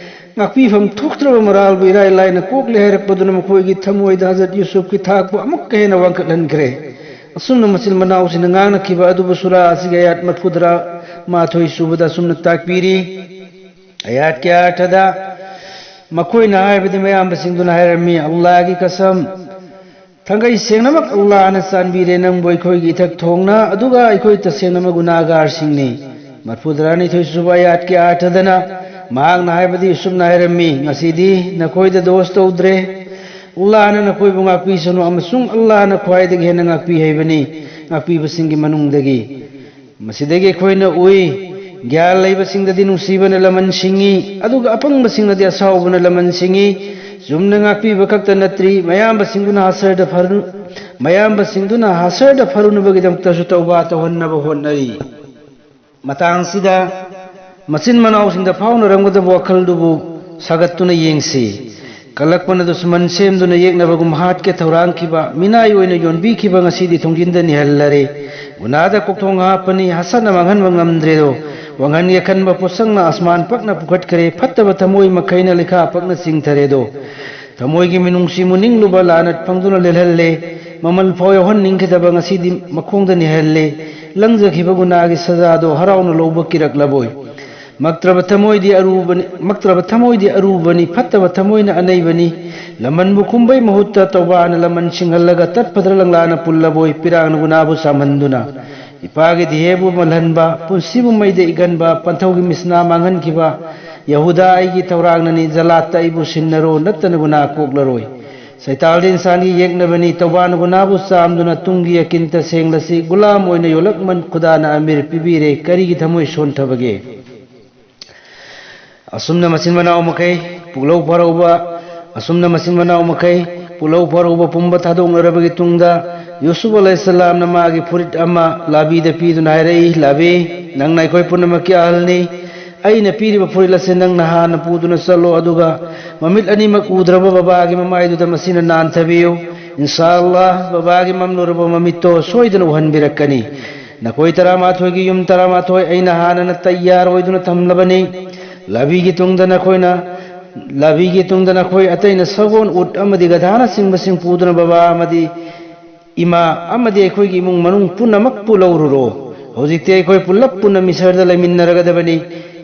ꯉꯥꯛꯄꯤꯐꯝ ꯊꯣꯛꯇ꯭ꯔꯕ ꯃꯔꯥꯜꯕꯨ ꯏꯔꯥꯏ ꯂꯥꯏꯅ ꯀꯣꯛꯂꯦ ꯍꯥꯏꯔꯛꯄꯗꯨꯅ ꯃꯈꯣꯏꯒꯤ ꯊꯃꯣꯏꯗ ꯍꯖꯔꯠ ꯌꯨꯁꯨꯐꯀꯤ ꯊꯥꯛꯄꯨ ꯑꯃꯨꯛꯀ ꯍꯦꯟꯅ ꯋꯥꯡꯈꯠꯍꯟꯈ꯭ꯔꯦ꯫ ꯑꯁꯨꯝꯅ ꯃꯆꯤꯟ ꯃꯅꯥꯎꯁꯤꯡꯅ ꯉꯥꯡꯅꯈꯤꯕ ꯑꯗꯨꯕꯨ ꯁꯨꯔꯥ ꯑꯁꯤꯒꯤ ꯑꯌꯥꯠ ꯃꯔꯐꯨꯇꯔꯥ ꯃꯥꯊꯣꯏ ꯁꯨꯕꯗ ꯑꯁꯨꯝꯅ ꯇꯥꯛꯄꯤꯔꯤ, ꯑꯌꯥꯠꯀꯤ ꯑꯥꯔꯊꯗ ꯃꯈꯣꯏꯅ ꯍꯥꯏꯕꯗꯤ ꯃꯌꯥꯝꯕꯁꯤꯡꯗꯨꯅ ꯍꯥꯏꯔꯝꯃꯤ, "ꯑꯜꯂꯥꯍꯒꯤ ꯀꯁꯝ, ꯊꯥꯡꯒꯩ ꯁꯦꯡꯅꯃꯛ ꯑꯜꯂꯥꯍꯅ ꯆꯥꯟꯕꯤꯔꯦ ꯅꯪꯕꯨ ꯑꯩꯈꯣꯏꯒꯤ ꯏꯊꯛ ꯊꯣꯡꯅ, ꯑꯗꯨꯒ ꯑꯩꯈꯣꯏ ꯇꯁꯦꯡꯅꯃꯛ ꯒꯨꯅꯥꯒꯥꯔꯁꯤꯡꯅꯤ"꯫ ꯃꯔꯐꯨꯇꯔꯥꯅꯤꯊꯣꯏ ꯁꯨꯕ ꯑꯌꯥꯠꯀꯤ ꯑꯥꯔꯊꯗꯅ ꯃꯍꯥꯛꯅ ꯍꯥꯏꯕꯗꯤ ꯌꯨꯁꯨꯞꯅ ꯍꯥꯏꯔꯝꯃꯤ, "ꯉꯁꯤꯗꯤ ꯅꯈꯣꯏꯗ ꯗꯣꯁ ꯇꯧꯗ꯭ꯔꯦ꯫ ꯑꯜꯂꯥꯍꯅ ꯅꯈꯣꯏꯕꯨ ꯉꯥꯛꯄꯤꯁꯅꯨ ꯑꯃꯁꯨꯡ ꯑꯜꯂꯥꯍꯅ ꯈ꯭ꯋꯥꯏꯗꯒꯤ ꯍꯦꯟꯅ ꯉꯥꯛꯄꯤ ꯍꯩꯕꯅꯤ ꯉꯥꯛꯄꯤꯕꯁꯤꯡꯒꯤ ꯃꯅꯨꯡꯗꯒꯤ"꯫ ꯃꯁꯤꯗꯒꯤ ꯑꯩꯈꯣꯏꯅ ꯎꯏ, ꯒ꯭ꯌꯥꯟ ꯂꯩꯕꯁꯤꯡꯗꯗꯤ ꯅꯨꯡꯁꯤꯕꯅ ꯂꯃꯟ ꯁꯤꯡꯏ, ꯑꯗꯨꯒ ꯑꯄꯪꯕꯁꯤꯡꯅꯗꯤ ꯑꯁꯥꯎꯕꯅ ꯂꯃꯟ ꯁꯤꯡꯏ꯫ ꯆꯨꯝꯅ ꯉꯥꯛꯄꯤꯕ ꯈꯛꯇ ꯅꯠꯇ꯭ꯔꯤ, ꯃꯌꯥꯝꯕꯁꯤꯡꯗꯨꯅ ꯍꯥꯁꯔꯗ ꯐꯔꯨ-, ꯃꯌꯥꯝꯕꯁꯤꯡꯗꯨꯅ ꯍꯥꯁꯔꯗ ꯐꯔꯨꯅꯕꯒꯤꯗꯃꯛꯇꯁꯨ ꯇꯧꯕꯥ ꯇꯧꯍꯟꯅꯕ ꯍꯣꯠꯅꯔꯤ꯫ ꯃꯇꯥꯡꯁꯤꯗ ꯃꯆꯤꯟ ꯃꯅꯥꯎꯁꯤꯡꯗ ꯐꯥꯎꯅꯔꯝꯒꯗꯕ ꯋꯥꯈꯜꯗꯨꯕꯨ ꯁꯥꯒꯠꯇꯨꯅ ꯌꯦꯡꯁꯤ꯫ ꯀꯜꯂꯛꯄꯅ ꯗꯨꯁꯃꯟ ꯁꯦꯝꯗꯨꯅ ꯌꯦꯛꯅꯕꯒꯨꯝ ꯍꯥꯠꯀꯦ ꯊꯧꯔꯥꯡꯈꯤꯕ, ꯃꯤꯅꯥꯏ ꯑꯣꯏꯅ ꯌꯣꯟꯕꯤꯈꯤꯕ ꯉꯁꯤꯗꯤ ꯊꯣꯡꯖꯤꯟꯗ ꯅꯤꯍꯜꯂꯔꯦ꯫ ꯒꯨꯅꯥꯗ ꯀꯣꯛꯊꯣꯡ ꯍꯥꯞꯄꯅꯤ, ꯍꯁꯠꯅ ꯃꯥꯡꯍꯟꯕ ꯉꯝꯗ꯭ꯔꯦꯗꯣ꯫ ꯋꯥꯡꯍꯟꯒꯦ ꯈꯟꯕ ꯄꯣꯠꯁꯛꯅ ꯑꯁꯃꯥꯟ ꯄꯛꯅ ꯄꯨꯈꯠꯈ꯭ꯔꯦ, ꯐꯠꯇꯕ ꯊꯃꯣꯏ ꯃꯈꯩꯅ ꯂꯩꯈꯥ ꯄꯛꯅ ꯆꯤꯡꯊꯔꯦꯗꯣ꯫ ꯊꯃꯣꯏꯒꯤ ꯃꯤꯅꯨꯡꯁꯤ ꯃꯨꯅꯤꯡꯂꯨꯕ ꯂꯥꯅꯠ ꯐꯪꯗꯨꯅ ꯂꯦꯜꯍꯜꯂꯦ꯫ ꯃꯃꯜ ꯐꯥꯎ ꯌꯥꯎꯍꯟꯅꯤꯡꯈꯤꯗꯕ ꯉꯁꯤꯗꯤ ꯃꯈꯣꯡꯗ ꯅꯤꯍꯜꯂꯦ꯫ ꯂꯪꯖꯈꯤꯕ ꯒꯨꯅꯥꯒꯤ ꯁꯖꯥꯗꯣ ꯍꯔꯥꯎꯅ ꯂꯧꯕ ꯀꯤꯔꯛꯂꯕꯣꯏ꯫ ꯃꯛꯇ꯭ꯔꯕ ꯊꯃꯣꯏꯗꯤ ꯑꯔꯨꯕꯅꯤ, ꯃꯛꯇ꯭ꯔꯕ ꯊꯃꯣꯏꯗꯤ ꯑꯔꯨꯕꯅꯤ, ꯐꯠꯇꯕ ꯊꯃꯣꯏꯅ ꯑꯅꯩꯕꯅꯤ꯫ ꯂꯃꯟꯕꯨ ꯈꯨꯝꯕꯩ ꯃꯍꯨꯠꯇ ꯇꯧꯕꯥꯅ ꯂꯃꯟ ꯁꯤꯡꯍꯜꯂꯒ ꯇꯠꯐꯗ꯭ꯔ ꯂꯪꯂꯥꯅ ꯄꯨꯜꯂꯕꯣꯏ ꯄꯤꯔꯥꯡꯅ ꯒꯨꯅꯥꯕꯨ ꯆꯥꯝꯍꯟꯗꯨꯅ꯫ ꯏꯄꯥꯒꯤ ꯗꯤꯍꯦꯕꯨ ꯃꯜꯍꯟꯕ, ꯄꯨꯟꯁꯤꯕꯨ ꯃꯩꯗ ꯏꯒꯟꯕ, ꯄꯟꯊꯧꯒꯤ ꯃꯤꯁꯅꯥ ꯃꯥꯡꯍꯟꯈꯤꯕ, ꯌꯍꯨꯗꯥ ꯑꯩꯒꯤ ꯊꯧꯔꯥꯡꯅꯅꯤ, ꯖꯂꯥꯠꯇ ꯑꯩꯕꯨ ꯁꯤꯟꯅꯔꯣ, ꯅꯠꯇꯅ ꯒꯨꯅꯥ ꯀꯣꯛꯂꯔꯣꯏ꯫ ꯁꯩꯇꯥꯜꯗꯤ ꯏꯟꯁꯥꯟꯒꯤ ꯌꯦꯛꯅꯕꯅꯤ, ꯇꯧꯕꯥꯅ ꯒꯨꯅꯥꯕꯨ ꯆꯥꯝꯗꯨꯅ ꯇꯨꯡꯒꯤ ꯌꯀꯤꯟ ꯇꯁꯦꯡꯂꯁꯤ, ꯒꯨꯂꯥꯝ ꯑꯣꯏꯅ ꯌꯣꯜꯂꯛꯃꯟ ꯈꯨꯗꯥꯅ ꯑꯃꯤꯔ ꯄꯤꯕꯤꯔꯦ, ꯀꯔꯤꯒꯤ ꯊꯃꯣꯏ ꯁꯣꯟꯊꯕꯒꯦ? ꯑꯁꯨꯝꯅ ꯃꯆꯤꯟ ꯃꯅꯥꯎ ꯃꯈꯩ ꯄꯨꯛꯂꯧ ꯐꯥꯔꯧꯕ, ꯑꯁꯨꯝꯅ ꯃꯆꯤꯟ ꯃꯅꯥꯎ ꯃꯈꯩ ꯄꯨꯛꯂꯧ ꯐꯥꯔꯧꯕ ꯄꯨꯝꯕ ꯊꯥꯗꯣꯛꯅꯔꯕꯒꯤ ꯇꯨꯡꯗ ꯌꯨꯁꯨꯐ ꯑꯂꯩꯍꯤꯁꯁꯂꯥꯝꯅ ꯃꯥꯒꯤ ꯐꯨꯔꯤꯠ ꯑꯃ ꯂꯥꯕꯤꯗ ꯄꯤꯗꯨꯅ ꯍꯥꯏꯔꯛꯏ, "ꯂꯥꯕꯤ, ꯅꯪꯅ ꯑꯩꯈꯣꯏ ꯄꯨꯝꯅꯃꯛꯀꯤ ꯑꯍꯜꯅꯤ꯫ ꯑꯩꯅ ꯄꯤꯔꯤꯕ ꯐꯨꯔꯤꯠ ꯑꯁꯤ ꯅꯪꯅ ꯍꯥꯟꯅ ꯄꯨꯗꯨꯅ ꯆꯠꯂꯣ, ꯑꯗꯨꯒ ꯃꯃꯤꯠ ꯑꯅꯤꯃꯛ ꯎꯗ꯭ꯔꯕ ꯕꯕꯥꯒꯤ ꯃꯃꯥꯏꯗꯨꯗ ꯃꯁꯤꯅ ꯅꯥꯟꯊꯕꯤꯌꯨ꯫ ꯏꯟꯁꯥ ꯑꯜꯂꯥꯍ, ꯕꯕꯥꯒꯤ ꯃꯝꯂꯨꯔꯕ ꯃꯃꯤꯠꯇꯣ ꯁꯣꯏꯗꯅ ꯎꯍꯟꯕꯤꯔꯛꯀꯅꯤ꯫ ꯅꯈꯣꯏ ꯇꯔꯥꯃꯥꯊꯣꯏꯒꯤ ꯌꯨꯝ ꯇꯔꯥꯃꯥꯊꯣꯏ ꯑꯩꯅ ꯍꯥꯟꯅꯅ ꯇꯌꯥꯔ ꯑꯣꯏꯗꯨꯅ ꯊꯝꯂꯕꯅꯤ꯫ ꯂꯥꯕꯤꯒꯤ ꯇꯨꯡꯗ ꯅꯈꯣꯏꯅ, ꯂꯥꯕꯤꯒꯤ ꯇꯨꯡꯗ ꯅꯈꯣꯏ ꯑꯇꯩꯅ ꯁꯒꯣꯜ, ꯎꯠ ꯑꯃꯗꯤ ꯒꯙꯥꯅꯆꯤꯡꯕꯁꯤꯡ ꯄꯨꯗꯨꯅ ꯕꯕꯥ ꯑꯃꯗꯤ ꯏꯃꯥ ꯑꯃꯗꯤ ꯑꯩꯈꯣꯏꯒꯤ ꯏꯃꯨꯡ ꯃꯅꯨꯡ ꯄꯨꯝꯅꯃꯛꯄꯨ ꯂꯧꯔꯨꯔꯣ꯫ ꯍꯧꯖꯤꯛꯇꯤ ꯑꯩꯈꯣꯏ ꯄꯨꯂꯞ ꯄꯨꯟꯅ ꯃꯤꯁꯔꯗ ꯂꯩꯃꯤꯟꯅꯔꯒꯗꯕꯅꯤ꯫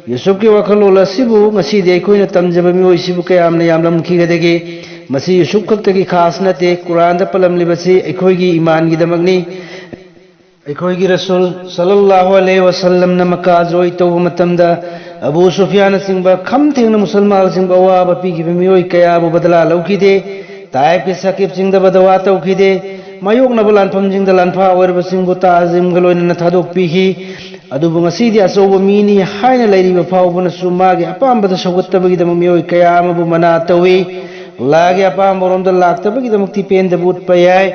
ꯌꯨꯁꯨꯞꯀꯤ ꯋꯥꯈꯜꯂꯣꯟ ꯑꯁꯤꯕꯨ ꯉꯁꯤꯗꯤ ꯑꯩꯈꯣꯏꯅ ꯇꯝꯖꯕ ꯃꯤꯑꯣꯏꯁꯤꯕꯨ ꯀꯌꯥꯝꯅ ꯌꯥꯝꯂꯝꯈꯤꯒꯗꯒꯦ? ꯃꯁꯤ ꯌꯨꯁꯨꯞ ꯈꯛꯇꯒꯤ ꯈꯥꯁ ꯅꯠꯇꯦ꯫ ꯀꯨꯔꯥꯟꯗ ꯄꯜꯂꯝꯂꯤꯕꯁꯤ ꯑꯩꯈꯣꯏꯒꯤ ꯏꯃꯥꯟꯒꯤꯗꯃꯛꯅꯤ꯫ ꯑꯩꯈꯣꯏꯒꯤ ꯔꯁꯨꯜ ꯁꯜꯂꯜꯂꯥꯍꯨ ꯑꯂꯩꯍꯤ ꯋꯁꯜꯂꯝꯅ ꯃꯛꯀꯥ ꯖꯣꯏ ꯇꯧꯕ ꯃꯇꯝꯗ ꯑꯕꯨ ꯁꯨꯐꯤꯌꯥꯟꯅꯆꯤꯡꯕ ꯈꯝ ꯊꯦꯡꯅ ꯃꯨꯁꯜꯃꯥꯟꯁꯤꯡꯕꯨ ꯑꯋꯥꯕ ꯄꯤꯈꯤꯕ ꯃꯤꯑꯣꯏ ꯀꯌꯥꯕꯨ ꯕꯗꯂꯥ ꯂꯧꯈꯤꯗꯦ꯫ ꯇꯥꯏꯐꯀꯤ ꯁꯥꯀꯤꯕꯁꯤꯡꯗ ꯕꯗꯋꯥ ꯇꯧꯈꯤꯗꯦ꯫ ꯃꯥꯌꯣꯛꯅꯕ ꯂꯥꯟꯐꯝꯁꯤꯡꯗ ꯂꯥꯟꯐꯥ ꯑꯣꯏꯔꯕꯁꯤꯡꯕꯨ ꯇꯥꯖꯤꯝꯒ ꯂꯣꯏꯅꯅ ꯊꯥꯗꯣꯛꯄꯤꯈꯤ꯫ ꯑꯗꯨꯕꯨ ꯉꯁꯤꯗꯤ ꯑꯆꯧꯕ ꯃꯤꯅꯤ ꯍꯥꯏꯅ ꯂꯩꯔꯤꯕ ꯐꯥꯎꯕꯅꯁꯨ ꯃꯥꯒꯤ ꯑꯄꯥꯝꯕꯗ ꯁꯧꯒꯠꯇꯕꯒꯤꯗꯃꯛ ꯃꯤꯑꯣꯏ ꯀꯌꯥ ꯑꯃꯕꯨ ꯃꯅꯥ ꯇꯧꯏ꯫ ꯑꯜꯂꯥꯍꯒꯤ ꯑꯄꯥꯝꯕꯔꯣꯝꯗ ꯂꯥꯛꯇꯕꯒꯤꯗꯃꯛꯇꯤ ꯄꯦꯟꯗꯕ ꯎꯠꯄ ꯌꯥꯏ꯫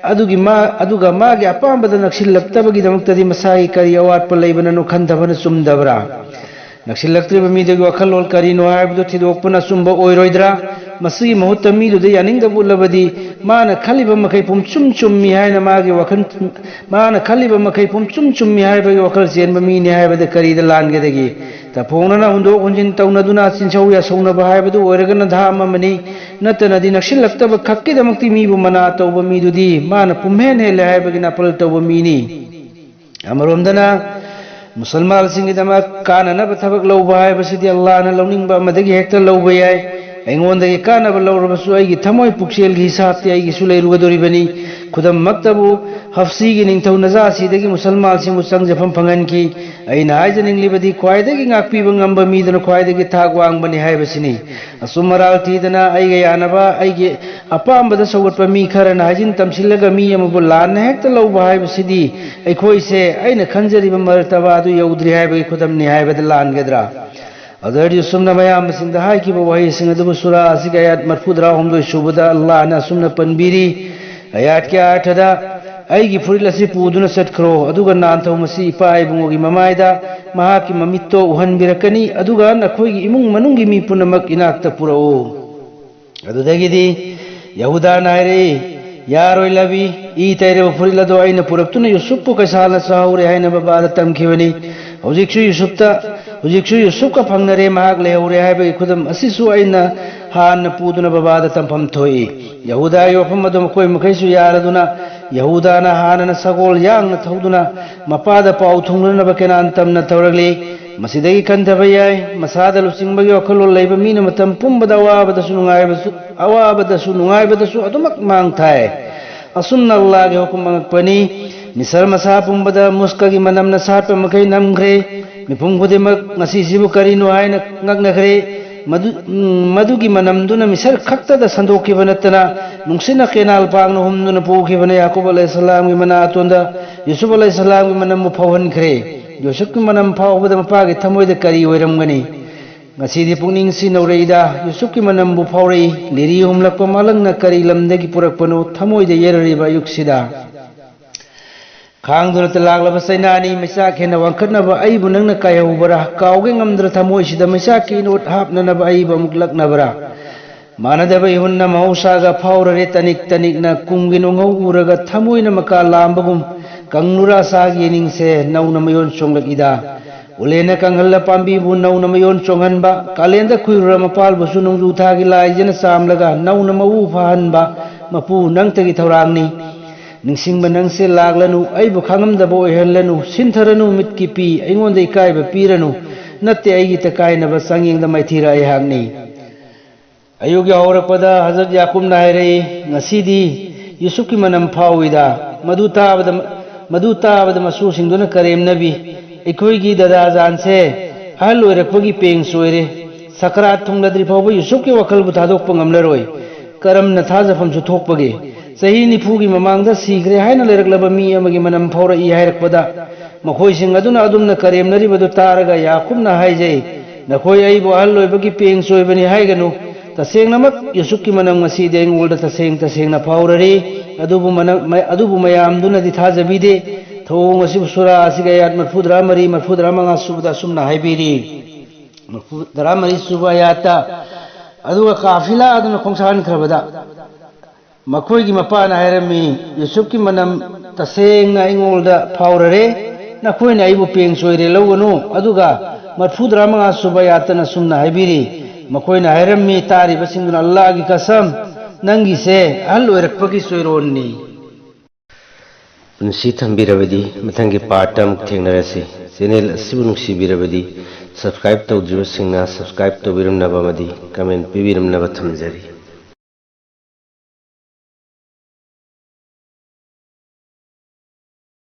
ꯑꯗꯨꯒꯤ ꯃꯥ-, ꯑꯗꯨꯒ ꯃꯥꯒꯤ ꯑꯄꯥꯝꯕꯗ ꯅꯛꯁꯤꯜꯂꯛꯇꯕꯒꯤꯗꯃꯛꯇꯗꯤ ꯃꯁꯥꯒꯤ ꯀꯔꯤ ꯑꯋꯥꯠꯄ ꯂꯩꯕꯅꯅꯣ ꯈꯟꯊꯕꯅ ꯆꯨꯝꯗꯕ꯭ꯔꯥ? ꯅꯛꯁꯤꯜꯂꯛꯇ꯭ꯔꯤꯕ ꯃꯤꯗꯨꯒꯤ ꯋꯥꯈꯜꯂꯣꯟ ꯀꯔꯤꯅꯣ ꯍꯥꯏꯕꯗꯨ ꯊꯤꯗꯣꯛꯄꯅ ꯑꯆꯨꯝꯕ ꯑꯣꯏꯔꯣꯏꯗ꯭ꯔꯥ? ꯃꯁꯤꯒꯤ ꯃꯍꯨꯠꯇ ꯃꯤꯗꯨꯗ ꯌꯥꯅꯤꯡꯗꯕ ꯎꯠꯂꯕꯗꯤ, ꯃꯥꯅ ꯈꯜꯂꯤꯕ ꯃꯈꯩ ꯄꯨꯝꯆꯨꯝ ꯆꯨꯝꯃꯤ ꯍꯥꯏꯅ ꯃꯥꯒꯤ ꯋꯥꯈꯜ, ꯃꯥꯅ ꯈꯜꯂꯤꯕ ꯃꯈꯩ ꯄꯨꯝꯆꯨꯝ ꯆꯨꯝꯃꯤ ꯍꯥꯏꯕꯒꯤ ꯋꯥꯈꯜ ꯆꯦꯟꯕ ꯃꯤꯅꯤ ꯍꯥꯏꯕꯗ ꯀꯔꯤꯗ ꯂꯥꯟꯒꯗꯒꯦ? ꯇꯐꯣꯡꯅꯅ ꯍꯨꯟꯗꯣꯛ ꯍꯨꯟꯖꯤꯟ ꯇꯧꯅꯗꯨꯅ ꯆꯤꯟꯁꯧ ꯌꯥꯁꯧꯅꯕ ꯍꯥꯏꯕꯗꯨ ꯑꯣꯏꯔꯒꯅ ꯙꯥꯝ ꯑꯃꯅꯤ꯫ ꯅꯠꯇꯅꯗꯤ ꯅꯛꯁꯤꯜꯂꯛꯇꯕ ꯈꯛꯀꯤꯗꯃꯛꯇꯤ ꯃꯤꯕꯨ ꯃꯅꯥ ꯇꯧꯕ ꯃꯤꯗꯨꯗꯤ ꯃꯥꯅ ꯄꯨꯝꯍꯦꯟ ꯍꯦꯜꯂꯦ ꯍꯥꯏꯕꯒꯤ ꯅꯥꯄꯜ ꯇꯧꯕ ꯃꯤꯅꯤ꯫ ꯑꯃꯔꯣꯝꯗꯅ ꯃꯨꯁꯜꯃꯥꯟꯁꯤꯡꯒꯤꯗꯃꯛ ꯀꯥꯟꯅꯅꯕ ꯊꯕꯛ ꯂꯧꯕ ꯍꯥꯏꯕꯁꯤꯗꯤ ꯑꯜꯂꯥꯍꯅ ꯂꯧꯅꯤꯡꯕ ꯑꯃꯗꯒꯤ ꯍꯦꯛꯇ ꯂꯧꯕ ꯌꯥꯏ꯫ ꯑꯩꯉꯣꯟꯗꯒꯤ ꯀꯥꯟꯅꯕ ꯂꯧꯔꯕꯁꯨ ꯑꯩꯒꯤ ꯊꯃꯣꯏ ꯄꯨꯛꯆꯦꯜꯒꯤ ꯍꯤꯁꯥꯞꯇꯤ ꯑꯩꯒꯤꯁꯨ ꯂꯩꯔꯨꯒꯗꯧꯔꯤꯕꯅꯤ꯫ ꯈꯨꯗꯝꯃꯛꯇꯕꯨ, ꯍꯐꯁꯤꯒꯤ ꯅꯤꯡꯊꯧ ꯅꯖꯥꯁꯤꯗꯒꯤ ꯃꯨꯁꯜꯃꯥꯟꯁꯤꯡꯕꯨ ꯆꯪꯖꯐꯝ ꯐꯪꯍꯟꯈꯤ꯫ ꯑꯩꯅ ꯍꯥꯏꯖꯅꯤꯡꯂꯤꯕꯗꯤ ꯈ꯭ꯋꯥꯏꯗꯒꯤ ꯉꯥꯛꯄꯤꯕ ꯉꯝꯕ ꯃꯤꯗꯨꯅ ꯈ꯭ꯋꯥꯏꯗꯒꯤ ꯊꯥꯛ ꯋꯥꯡꯕꯅꯤ ꯍꯥꯏꯕꯁꯤꯅꯤ꯫ ꯑꯆꯨꯝ ꯑꯔꯥꯜ ꯊꯤꯗꯅ ꯑꯩꯒ ꯌꯥꯅꯕ, ꯑꯩꯒꯤ ꯑꯄꯥꯝꯕꯗ ꯁꯧꯒꯠꯄ ꯃꯤ ꯈꯔꯅ ꯍꯥꯏꯖꯤꯟ ꯇꯝꯁꯤꯜꯂꯒ ꯃꯤ ꯑꯃꯕꯨ ꯂꯥꯟꯅ ꯍꯦꯛꯇ ꯂꯧꯕ ꯍꯥꯏꯕꯁꯤꯗꯤ ꯑꯩꯈꯣꯏꯁꯦ ꯑꯩꯅ ꯈꯟꯖꯔꯤꯕ ꯃꯔꯇꯕꯥ ꯑꯗꯨ ꯌꯧꯗ꯭ꯔꯤ ꯍꯥꯏꯕꯒꯤ ꯈꯨꯗꯝꯅꯤ ꯍꯥꯏꯕꯗ ꯂꯥꯟꯒꯗ꯭ꯔꯥ? ꯍꯖꯔꯠ ꯌꯨꯁꯨꯐꯅ ꯃꯌꯥꯝꯕꯁꯤꯡꯗ ꯍꯥꯏꯈꯤꯕ ꯋꯥꯍꯩꯁꯤꯡ ꯑꯗꯨꯕꯨ ꯁꯨꯔꯥ ꯑꯁꯤꯒꯤ ꯑꯌꯥꯠ ꯃꯔꯐꯨ ꯇꯔꯥꯍꯨꯝꯗꯣꯏ ꯁꯨꯕꯗ ꯑꯜꯂꯥꯍꯅ ꯑꯁꯨꯝꯅ ꯄꯟꯕꯤꯔꯤ, ꯑꯌꯥꯠꯀꯤ ꯑꯥꯔꯊꯗ, "ꯑꯩꯒꯤ ꯐꯨꯔꯤꯠ ꯑꯁꯤ ꯄꯨꯗꯨꯅ ꯆꯠꯈ꯭ꯔꯣ, ꯑꯗꯨꯒ ꯅꯥꯟꯊꯧ ꯃꯁꯤ ꯏꯄꯥ ꯏꯕꯨꯡꯉꯣꯒꯤ ꯃꯃꯥꯏꯗ ꯃꯍꯥꯛꯀꯤ ꯃꯃꯤꯠꯇꯣ ꯎꯍꯟꯕꯤꯔꯛꯀꯅꯤ, ꯑꯗꯨꯒ ꯅꯈꯣꯏꯒꯤ ꯏꯃꯨꯡ ꯃꯅꯨꯡꯒꯤ ꯃꯤ ꯄꯨꯝꯅꯃꯛ ꯏꯅꯥꯛꯇ ꯄꯨꯔꯛꯎ"꯫ ꯑꯗꯨꯗꯒꯤꯗꯤ ꯌꯍꯨꯗꯥꯅ ꯍꯥꯏꯔꯛꯏ, ꯌꯥꯔꯣꯏ ꯂꯕꯤ, ꯏ ꯇꯩꯔꯕ ꯐꯨꯔꯤꯠ ꯑꯗꯣ ꯑꯩꯅ ꯄꯨꯔꯛꯇꯨꯅ ꯌꯨꯁꯨꯞꯄꯨ ꯀꯩꯁꯥꯜꯅ ꯆꯥꯍꯧꯔꯦ ꯍꯥꯏꯅ ꯕꯕꯥꯗ ꯇꯝꯈꯤꯕꯅꯤ꯫ ꯍꯧꯖꯤꯛꯁꯨ ꯌꯨꯁꯨꯞꯇ, ꯍꯧꯖꯤꯛꯁꯨ ꯌꯨꯁꯨꯞꯀ ꯐꯪꯅꯔꯦ, ꯃꯍꯥꯛ ꯂꯩꯍꯧꯔꯦ ꯍꯥꯏꯕꯒꯤ ꯈꯨꯗꯝ ꯑꯁꯤꯁꯨ ꯑꯩꯅ ꯍꯥꯟꯅ ꯄꯨꯗꯨꯅ ꯕꯕꯥꯗ ꯇꯝꯐꯝ ꯊꯣꯛꯏ꯫ ꯌꯍꯨꯗꯥꯒꯤ ꯋꯥꯐꯝ ꯑꯗꯨ ꯃꯈꯣꯏ ꯃꯈꯩꯁꯨ ꯌꯥꯔꯗꯨꯅ, ꯌꯍꯨꯗꯥꯅ ꯍꯥꯟꯅꯅ ꯁꯒꯣꯜ ꯌꯥꯡꯅ ꯊꯧꯗꯨꯅ ꯃꯄꯥꯗ ꯄꯥꯎ ꯊꯨꯡꯅꯅꯕ ꯀꯦꯅꯥꯟ ꯇꯝꯅ ꯊꯧꯔꯛꯂꯤ꯫ ꯃꯁꯤꯗꯒꯤ ꯈꯟꯊꯕ ꯌꯥꯏ, ꯃꯁꯥꯗ ꯂꯨꯆꯤꯡꯕꯒꯤ ꯋꯥꯈꯜꯂꯣꯟ ꯂꯩꯕ ꯃꯤꯅ ꯃꯇꯝ ꯄꯨꯝꯕꯗ ꯑꯋꯥꯕꯗꯁꯨ ꯅꯨꯡꯉꯥꯏꯕꯁꯨ, ꯑꯋꯥꯕꯗꯁꯨ ꯅꯨꯡꯉꯥꯏꯕꯗꯁꯨ ꯑꯗꯨꯃꯛ ꯃꯥꯡ ꯊꯥꯏ꯫ ꯑꯁꯨꯝꯅ ꯑꯜꯂꯥꯍꯒꯤ ꯍꯨꯀꯨꯝ ꯑꯉꯛꯄꯅꯤ꯫ ꯃꯤꯁꯔ ꯃꯁꯥ ꯄꯨꯝꯕꯗ ꯃꯨꯁꯀꯒꯤ ꯃꯅꯝꯅ ꯁꯥꯠꯄ ꯃꯈꯩ ꯅꯝꯈ꯭ꯔꯦ꯫ ꯃꯤꯄꯨꯝ ꯈꯨꯗꯤꯡꯃꯛ ꯉꯁꯤꯁꯤꯕꯨ ꯀꯔꯤꯅꯣ ꯍꯥꯏꯅ ꯉꯛꯅꯈ꯭ꯔꯦ꯫ ꯃꯗꯨ, ꯎꯝ, ꯃꯗꯨꯒꯤ ꯃꯅꯝꯗꯨꯅ ꯃꯤꯁꯔ ꯈꯛꯇꯗ ꯁꯟꯗꯣꯛꯈꯤꯕ ꯅꯠꯇꯅ, ꯅꯨꯡꯁꯤꯠꯅ ꯀꯦꯅꯥꯜ ꯄꯥꯡꯅ ꯍꯨꯝꯗꯨꯅ ꯄꯨꯈꯤꯕꯅ ꯌꯥꯀꯨꯕ ꯑꯂꯩꯍꯤꯁꯁꯂꯥꯝꯒꯤ ꯃꯅꯥꯇꯣꯟꯗ ꯌꯨꯁꯨꯐ ꯑꯂꯩꯍꯤꯁꯁꯂꯥꯝꯒꯤ ꯃꯅꯝꯕꯨ ꯐꯥꯎꯍꯟꯈ꯭ꯔꯦ꯫ ꯌꯨꯁꯨꯐꯀꯤ ꯃꯅꯝ ꯐꯥꯎꯕꯗ ꯃꯄꯥꯒꯤ ꯊꯃꯣꯏꯗ ꯀꯔꯤ ꯑꯣꯏꯔꯝꯒꯅꯤ? ꯉꯁꯤꯗꯤ ꯄꯨꯛꯅꯤꯡ ꯁꯤꯅꯧꯔꯛꯏꯗ, ꯌꯨꯁꯨꯐꯀꯤ ꯃꯅꯝꯕꯨ ꯐꯥꯎꯔꯛꯏ꯫ ꯂꯤꯔꯤ ꯍꯨꯝꯂꯛꯄ ꯃꯥꯂꯪꯅ ꯀꯔꯤ ꯂꯝꯗꯒꯤ ꯄꯨꯔꯛꯄꯅꯣ ꯊꯃꯣꯏꯗ ꯌꯩꯔꯔꯤꯕ ꯑꯌꯨꯛꯁꯤꯗ? ꯈꯥꯡꯗꯨꯅꯇ ꯂꯥꯛꯂꯕ ꯆꯩꯅꯥꯅꯤ, ꯃꯩꯆꯥꯛ ꯍꯦꯟꯅ ꯋꯥꯡꯈꯠꯅꯕ ꯑꯩꯕꯨ ꯅꯪꯅ ꯀꯥꯏꯍꯧꯕꯔꯥ? ꯀꯥꯎꯒꯦ ꯉꯝꯗ꯭ꯔ ꯊꯃꯣꯏꯁꯤꯗ ꯃꯩꯆꯥꯛꯀꯤ ꯏꯅꯣꯠ ꯍꯥꯞꯅꯅꯕ ꯑꯩꯕꯨ ꯑꯃꯨꯛ ꯂꯛꯅꯕ꯭ꯔꯥ? ꯃꯥꯟꯅꯗꯕ ꯏꯍꯨꯟꯅ ꯃꯍꯧꯁꯥꯒ ꯐꯥꯎꯔꯔꯦ, ꯇꯅꯤꯛ ꯇꯅꯤꯛꯅ ꯀꯨꯝꯒꯤ ꯅꯨꯡꯍꯧ ꯎꯔꯒ ꯊꯃꯣꯏꯅ ꯃꯀꯥ ꯂꯥꯝꯕꯒꯨꯝ, ꯀꯪꯂꯨꯔꯥ ꯁꯥꯒꯤ ꯌꯦꯅꯤꯡꯁꯦ ꯅꯧꯅ ꯃꯌꯣꯟ ꯆꯣꯡꯂꯛꯏꯗ꯫ ꯎꯂꯦꯟꯅ ꯀꯪꯍꯜꯂ ꯄꯥꯝꯕꯤꯕꯨ ꯅꯧꯅ ꯃꯌꯣꯟ ꯆꯣꯡꯍꯟꯕ, ꯀꯥꯂꯦꯟꯗ ꯈꯨꯏꯔꯨꯔ ꯃꯄꯥꯜꯕꯨꯁꯨ ꯅꯣꯡꯖꯨ ꯊꯥꯒꯤ ꯂꯥꯏꯖꯅ ꯆꯥꯝꯂꯒ ꯅꯧꯅ ꯃꯎ ꯐꯍꯟꯕ, ꯃꯄꯨ ꯅꯪꯇꯒꯤ ꯊꯧꯔꯥꯡꯅꯤ꯫ ꯅꯤꯡꯁꯤꯡꯕ ꯅꯪꯁꯦ ꯂꯥꯛꯂꯅꯨ, ꯑꯩꯕꯨ ꯈꯥꯡꯉꯝꯗꯕ ꯑꯣꯏꯍꯜꯂꯅꯨ, ꯁꯤꯟꯊꯔꯅꯨ ꯃꯤꯠꯀꯤ ꯄꯤ, ꯑꯩꯉꯣꯟꯗ ꯏꯀꯥꯏꯕ ꯄꯤꯔꯅꯨ, ꯅꯠꯇꯦ ꯑꯩꯒꯤ ꯇꯀꯥꯏꯅꯕ ꯆꯥꯡꯌꯦꯡꯗ ꯃꯥꯏꯊꯤꯔ ꯑꯩꯍꯥꯛꯅꯤ꯫ ꯑꯌꯨꯛ ꯌꯥꯍꯧꯔꯛꯄꯗ ꯍꯖꯔꯠ ꯌꯥꯀꯨꯕꯅ ꯍꯥꯏꯔꯛꯏ, "ꯉꯁꯤꯗꯤ ꯌꯨꯁꯨꯐꯀꯤ ꯃꯅꯝ ꯐꯥꯎꯏꯗ"꯫ ꯃꯗꯨ ꯇꯥꯕꯗ, ꯃꯗꯨ ꯇꯥꯕꯗ ꯃꯆꯨꯁꯤꯡꯗꯨꯅ ꯀꯔꯦꯝꯅꯕꯤ, "ꯑꯩꯈꯣꯏꯒꯤ ꯗꯗꯥꯖꯥꯟꯁꯦ ꯑꯍꯜ ꯑꯣꯏꯔꯛꯄꯒꯤ ꯄꯦꯡ ꯆꯣꯏꯔꯦ꯫ ꯁꯀꯔꯥꯠ ꯊꯨꯡꯂꯗ꯭ꯔꯤ ꯐꯥꯎꯕ ꯌꯨꯁꯨꯐꯀꯤ ꯋꯥꯈꯜꯕꯨ ꯊꯥꯗꯣꯛꯄ ꯉꯝꯂꯔꯣꯏ꯫ ꯀꯔꯝꯅ ꯊꯥꯖꯐꯝꯁꯨ ꯊꯣꯛꯄꯒꯦ? ꯆꯍꯤ ꯅꯤꯐꯨꯒꯤ ꯃꯃꯥꯡꯗ ꯁꯤꯈ꯭ꯔꯦ ꯍꯥꯏꯅ ꯂꯩꯔꯛꯂꯕ ꯃꯤ ꯑꯃꯒꯤ ꯃꯅꯝ ꯐꯥꯎꯔꯛꯏ" ꯍꯥꯏꯔꯛꯄꯗ, ꯃꯈꯣꯏꯁꯤꯡ ꯑꯗꯨꯅ ꯑꯗꯨꯝꯅ ꯀꯔꯦꯝꯅꯔꯤꯕꯗꯨ ꯇꯥꯔꯒ ꯌꯥꯀꯨꯕꯅ ꯍꯥꯏꯖꯩ, "ꯅꯈꯣꯏ ꯑꯩꯕꯨ ꯑꯍꯜ ꯑꯣꯏꯕꯒꯤ ꯄꯦꯡ ꯆꯣꯏꯕꯅꯤ ꯍꯥꯏꯒꯅꯨ꯫ ꯇꯁꯦꯡꯅꯃꯛ ꯌꯨꯁꯨꯐꯀꯤ ꯃꯅꯝ ꯉꯁꯤꯗꯤ ꯑꯩꯉꯣꯟꯗ ꯇꯁꯦꯡ ꯇꯁꯦꯡꯅ ꯐꯥꯎꯔꯔꯤ꯫ ꯑꯗꯨꯕꯨ ꯃꯅꯝ-, ꯑꯗꯨꯕꯨ ꯃꯌꯥꯝꯗꯨꯅꯗꯤ ꯊꯥꯖꯕꯤꯗꯦ"꯫ ꯊꯧꯑꯣꯡ ꯑꯁꯤꯕꯨ ꯁꯨꯔꯥ ꯑꯁꯤꯒꯤ ꯑꯌꯥꯠ ꯃꯔꯐꯨ ꯇꯔꯥꯃꯔꯤ, ꯃꯔꯐꯨ ꯇꯔꯥꯃꯉꯥ ꯁꯨꯕꯗ ꯑꯁꯨꯝꯅ ꯍꯥꯏꯕꯤꯔꯤ꯫ ꯃꯔꯐꯨ ꯇꯔꯥꯃꯔꯤ ꯁꯨꯕ ꯑꯌꯥꯠꯇ, "ꯑꯗꯨꯒ ꯀꯥꯐꯤꯂꯥ ꯑꯗꯨꯅ ꯈꯣꯡꯁꯥꯟꯈ꯭ꯔꯕꯗ"꯫ ꯃꯈꯣꯏꯒꯤ ꯃꯄꯥꯅ ꯍꯥꯏꯔꯝꯃꯤ, "ꯌꯨꯁꯨꯞꯀꯤ ꯃꯅꯝ ꯇꯁꯦꯡꯅ ꯑꯩꯉꯣꯟꯗ ꯐꯥꯎꯔꯔꯦ꯫ ꯅꯈꯣꯏꯅ ꯑꯩꯕꯨ ꯄꯦꯡ ꯆꯣꯏꯔꯦ ꯂꯧꯒꯅꯨ꯫" ꯑꯗꯨꯒ ꯃꯔꯐꯨꯇꯔꯥ ꯃꯉꯥ ꯁꯨꯕ ꯑꯥꯌꯥꯠꯇꯅ ꯁꯨꯝꯅ ꯍꯥꯏꯕꯤꯔꯤ, ꯃꯈꯣꯏꯅ ꯍꯥꯏꯔꯝꯃꯤ, "ꯇꯥꯔꯤꯕꯁꯤꯡꯗꯨꯅ ꯑꯜꯂꯥꯍꯒꯤ ꯀꯁꯝ, ꯅꯪꯒꯤꯁꯦ ꯑꯍꯜ ꯑꯣꯏꯔꯛꯄꯒꯤ ꯆꯣꯏꯔꯣꯟꯅꯤ꯫" ꯄꯨꯟꯁꯤ ꯊꯝꯕꯤꯔꯕꯗꯤ ꯃꯊꯪꯒꯤ part ꯑꯃꯨꯛ ꯊꯦꯡꯅꯔꯁꯤ꯫ Channel ꯑꯁꯤꯕꯨ ꯅꯨꯡꯁꯤꯕꯤꯔꯕꯗꯤ subscribe ꯇꯧꯗ꯭ꯔꯤꯕꯁꯤꯡꯅ subscribe ꯇꯧꯕꯤꯔꯝꯅꯕ ꯑꯃꯗꯤ comment ꯄꯤꯕꯤꯔꯝꯅꯕ ꯊꯝꯖꯔꯤ꯫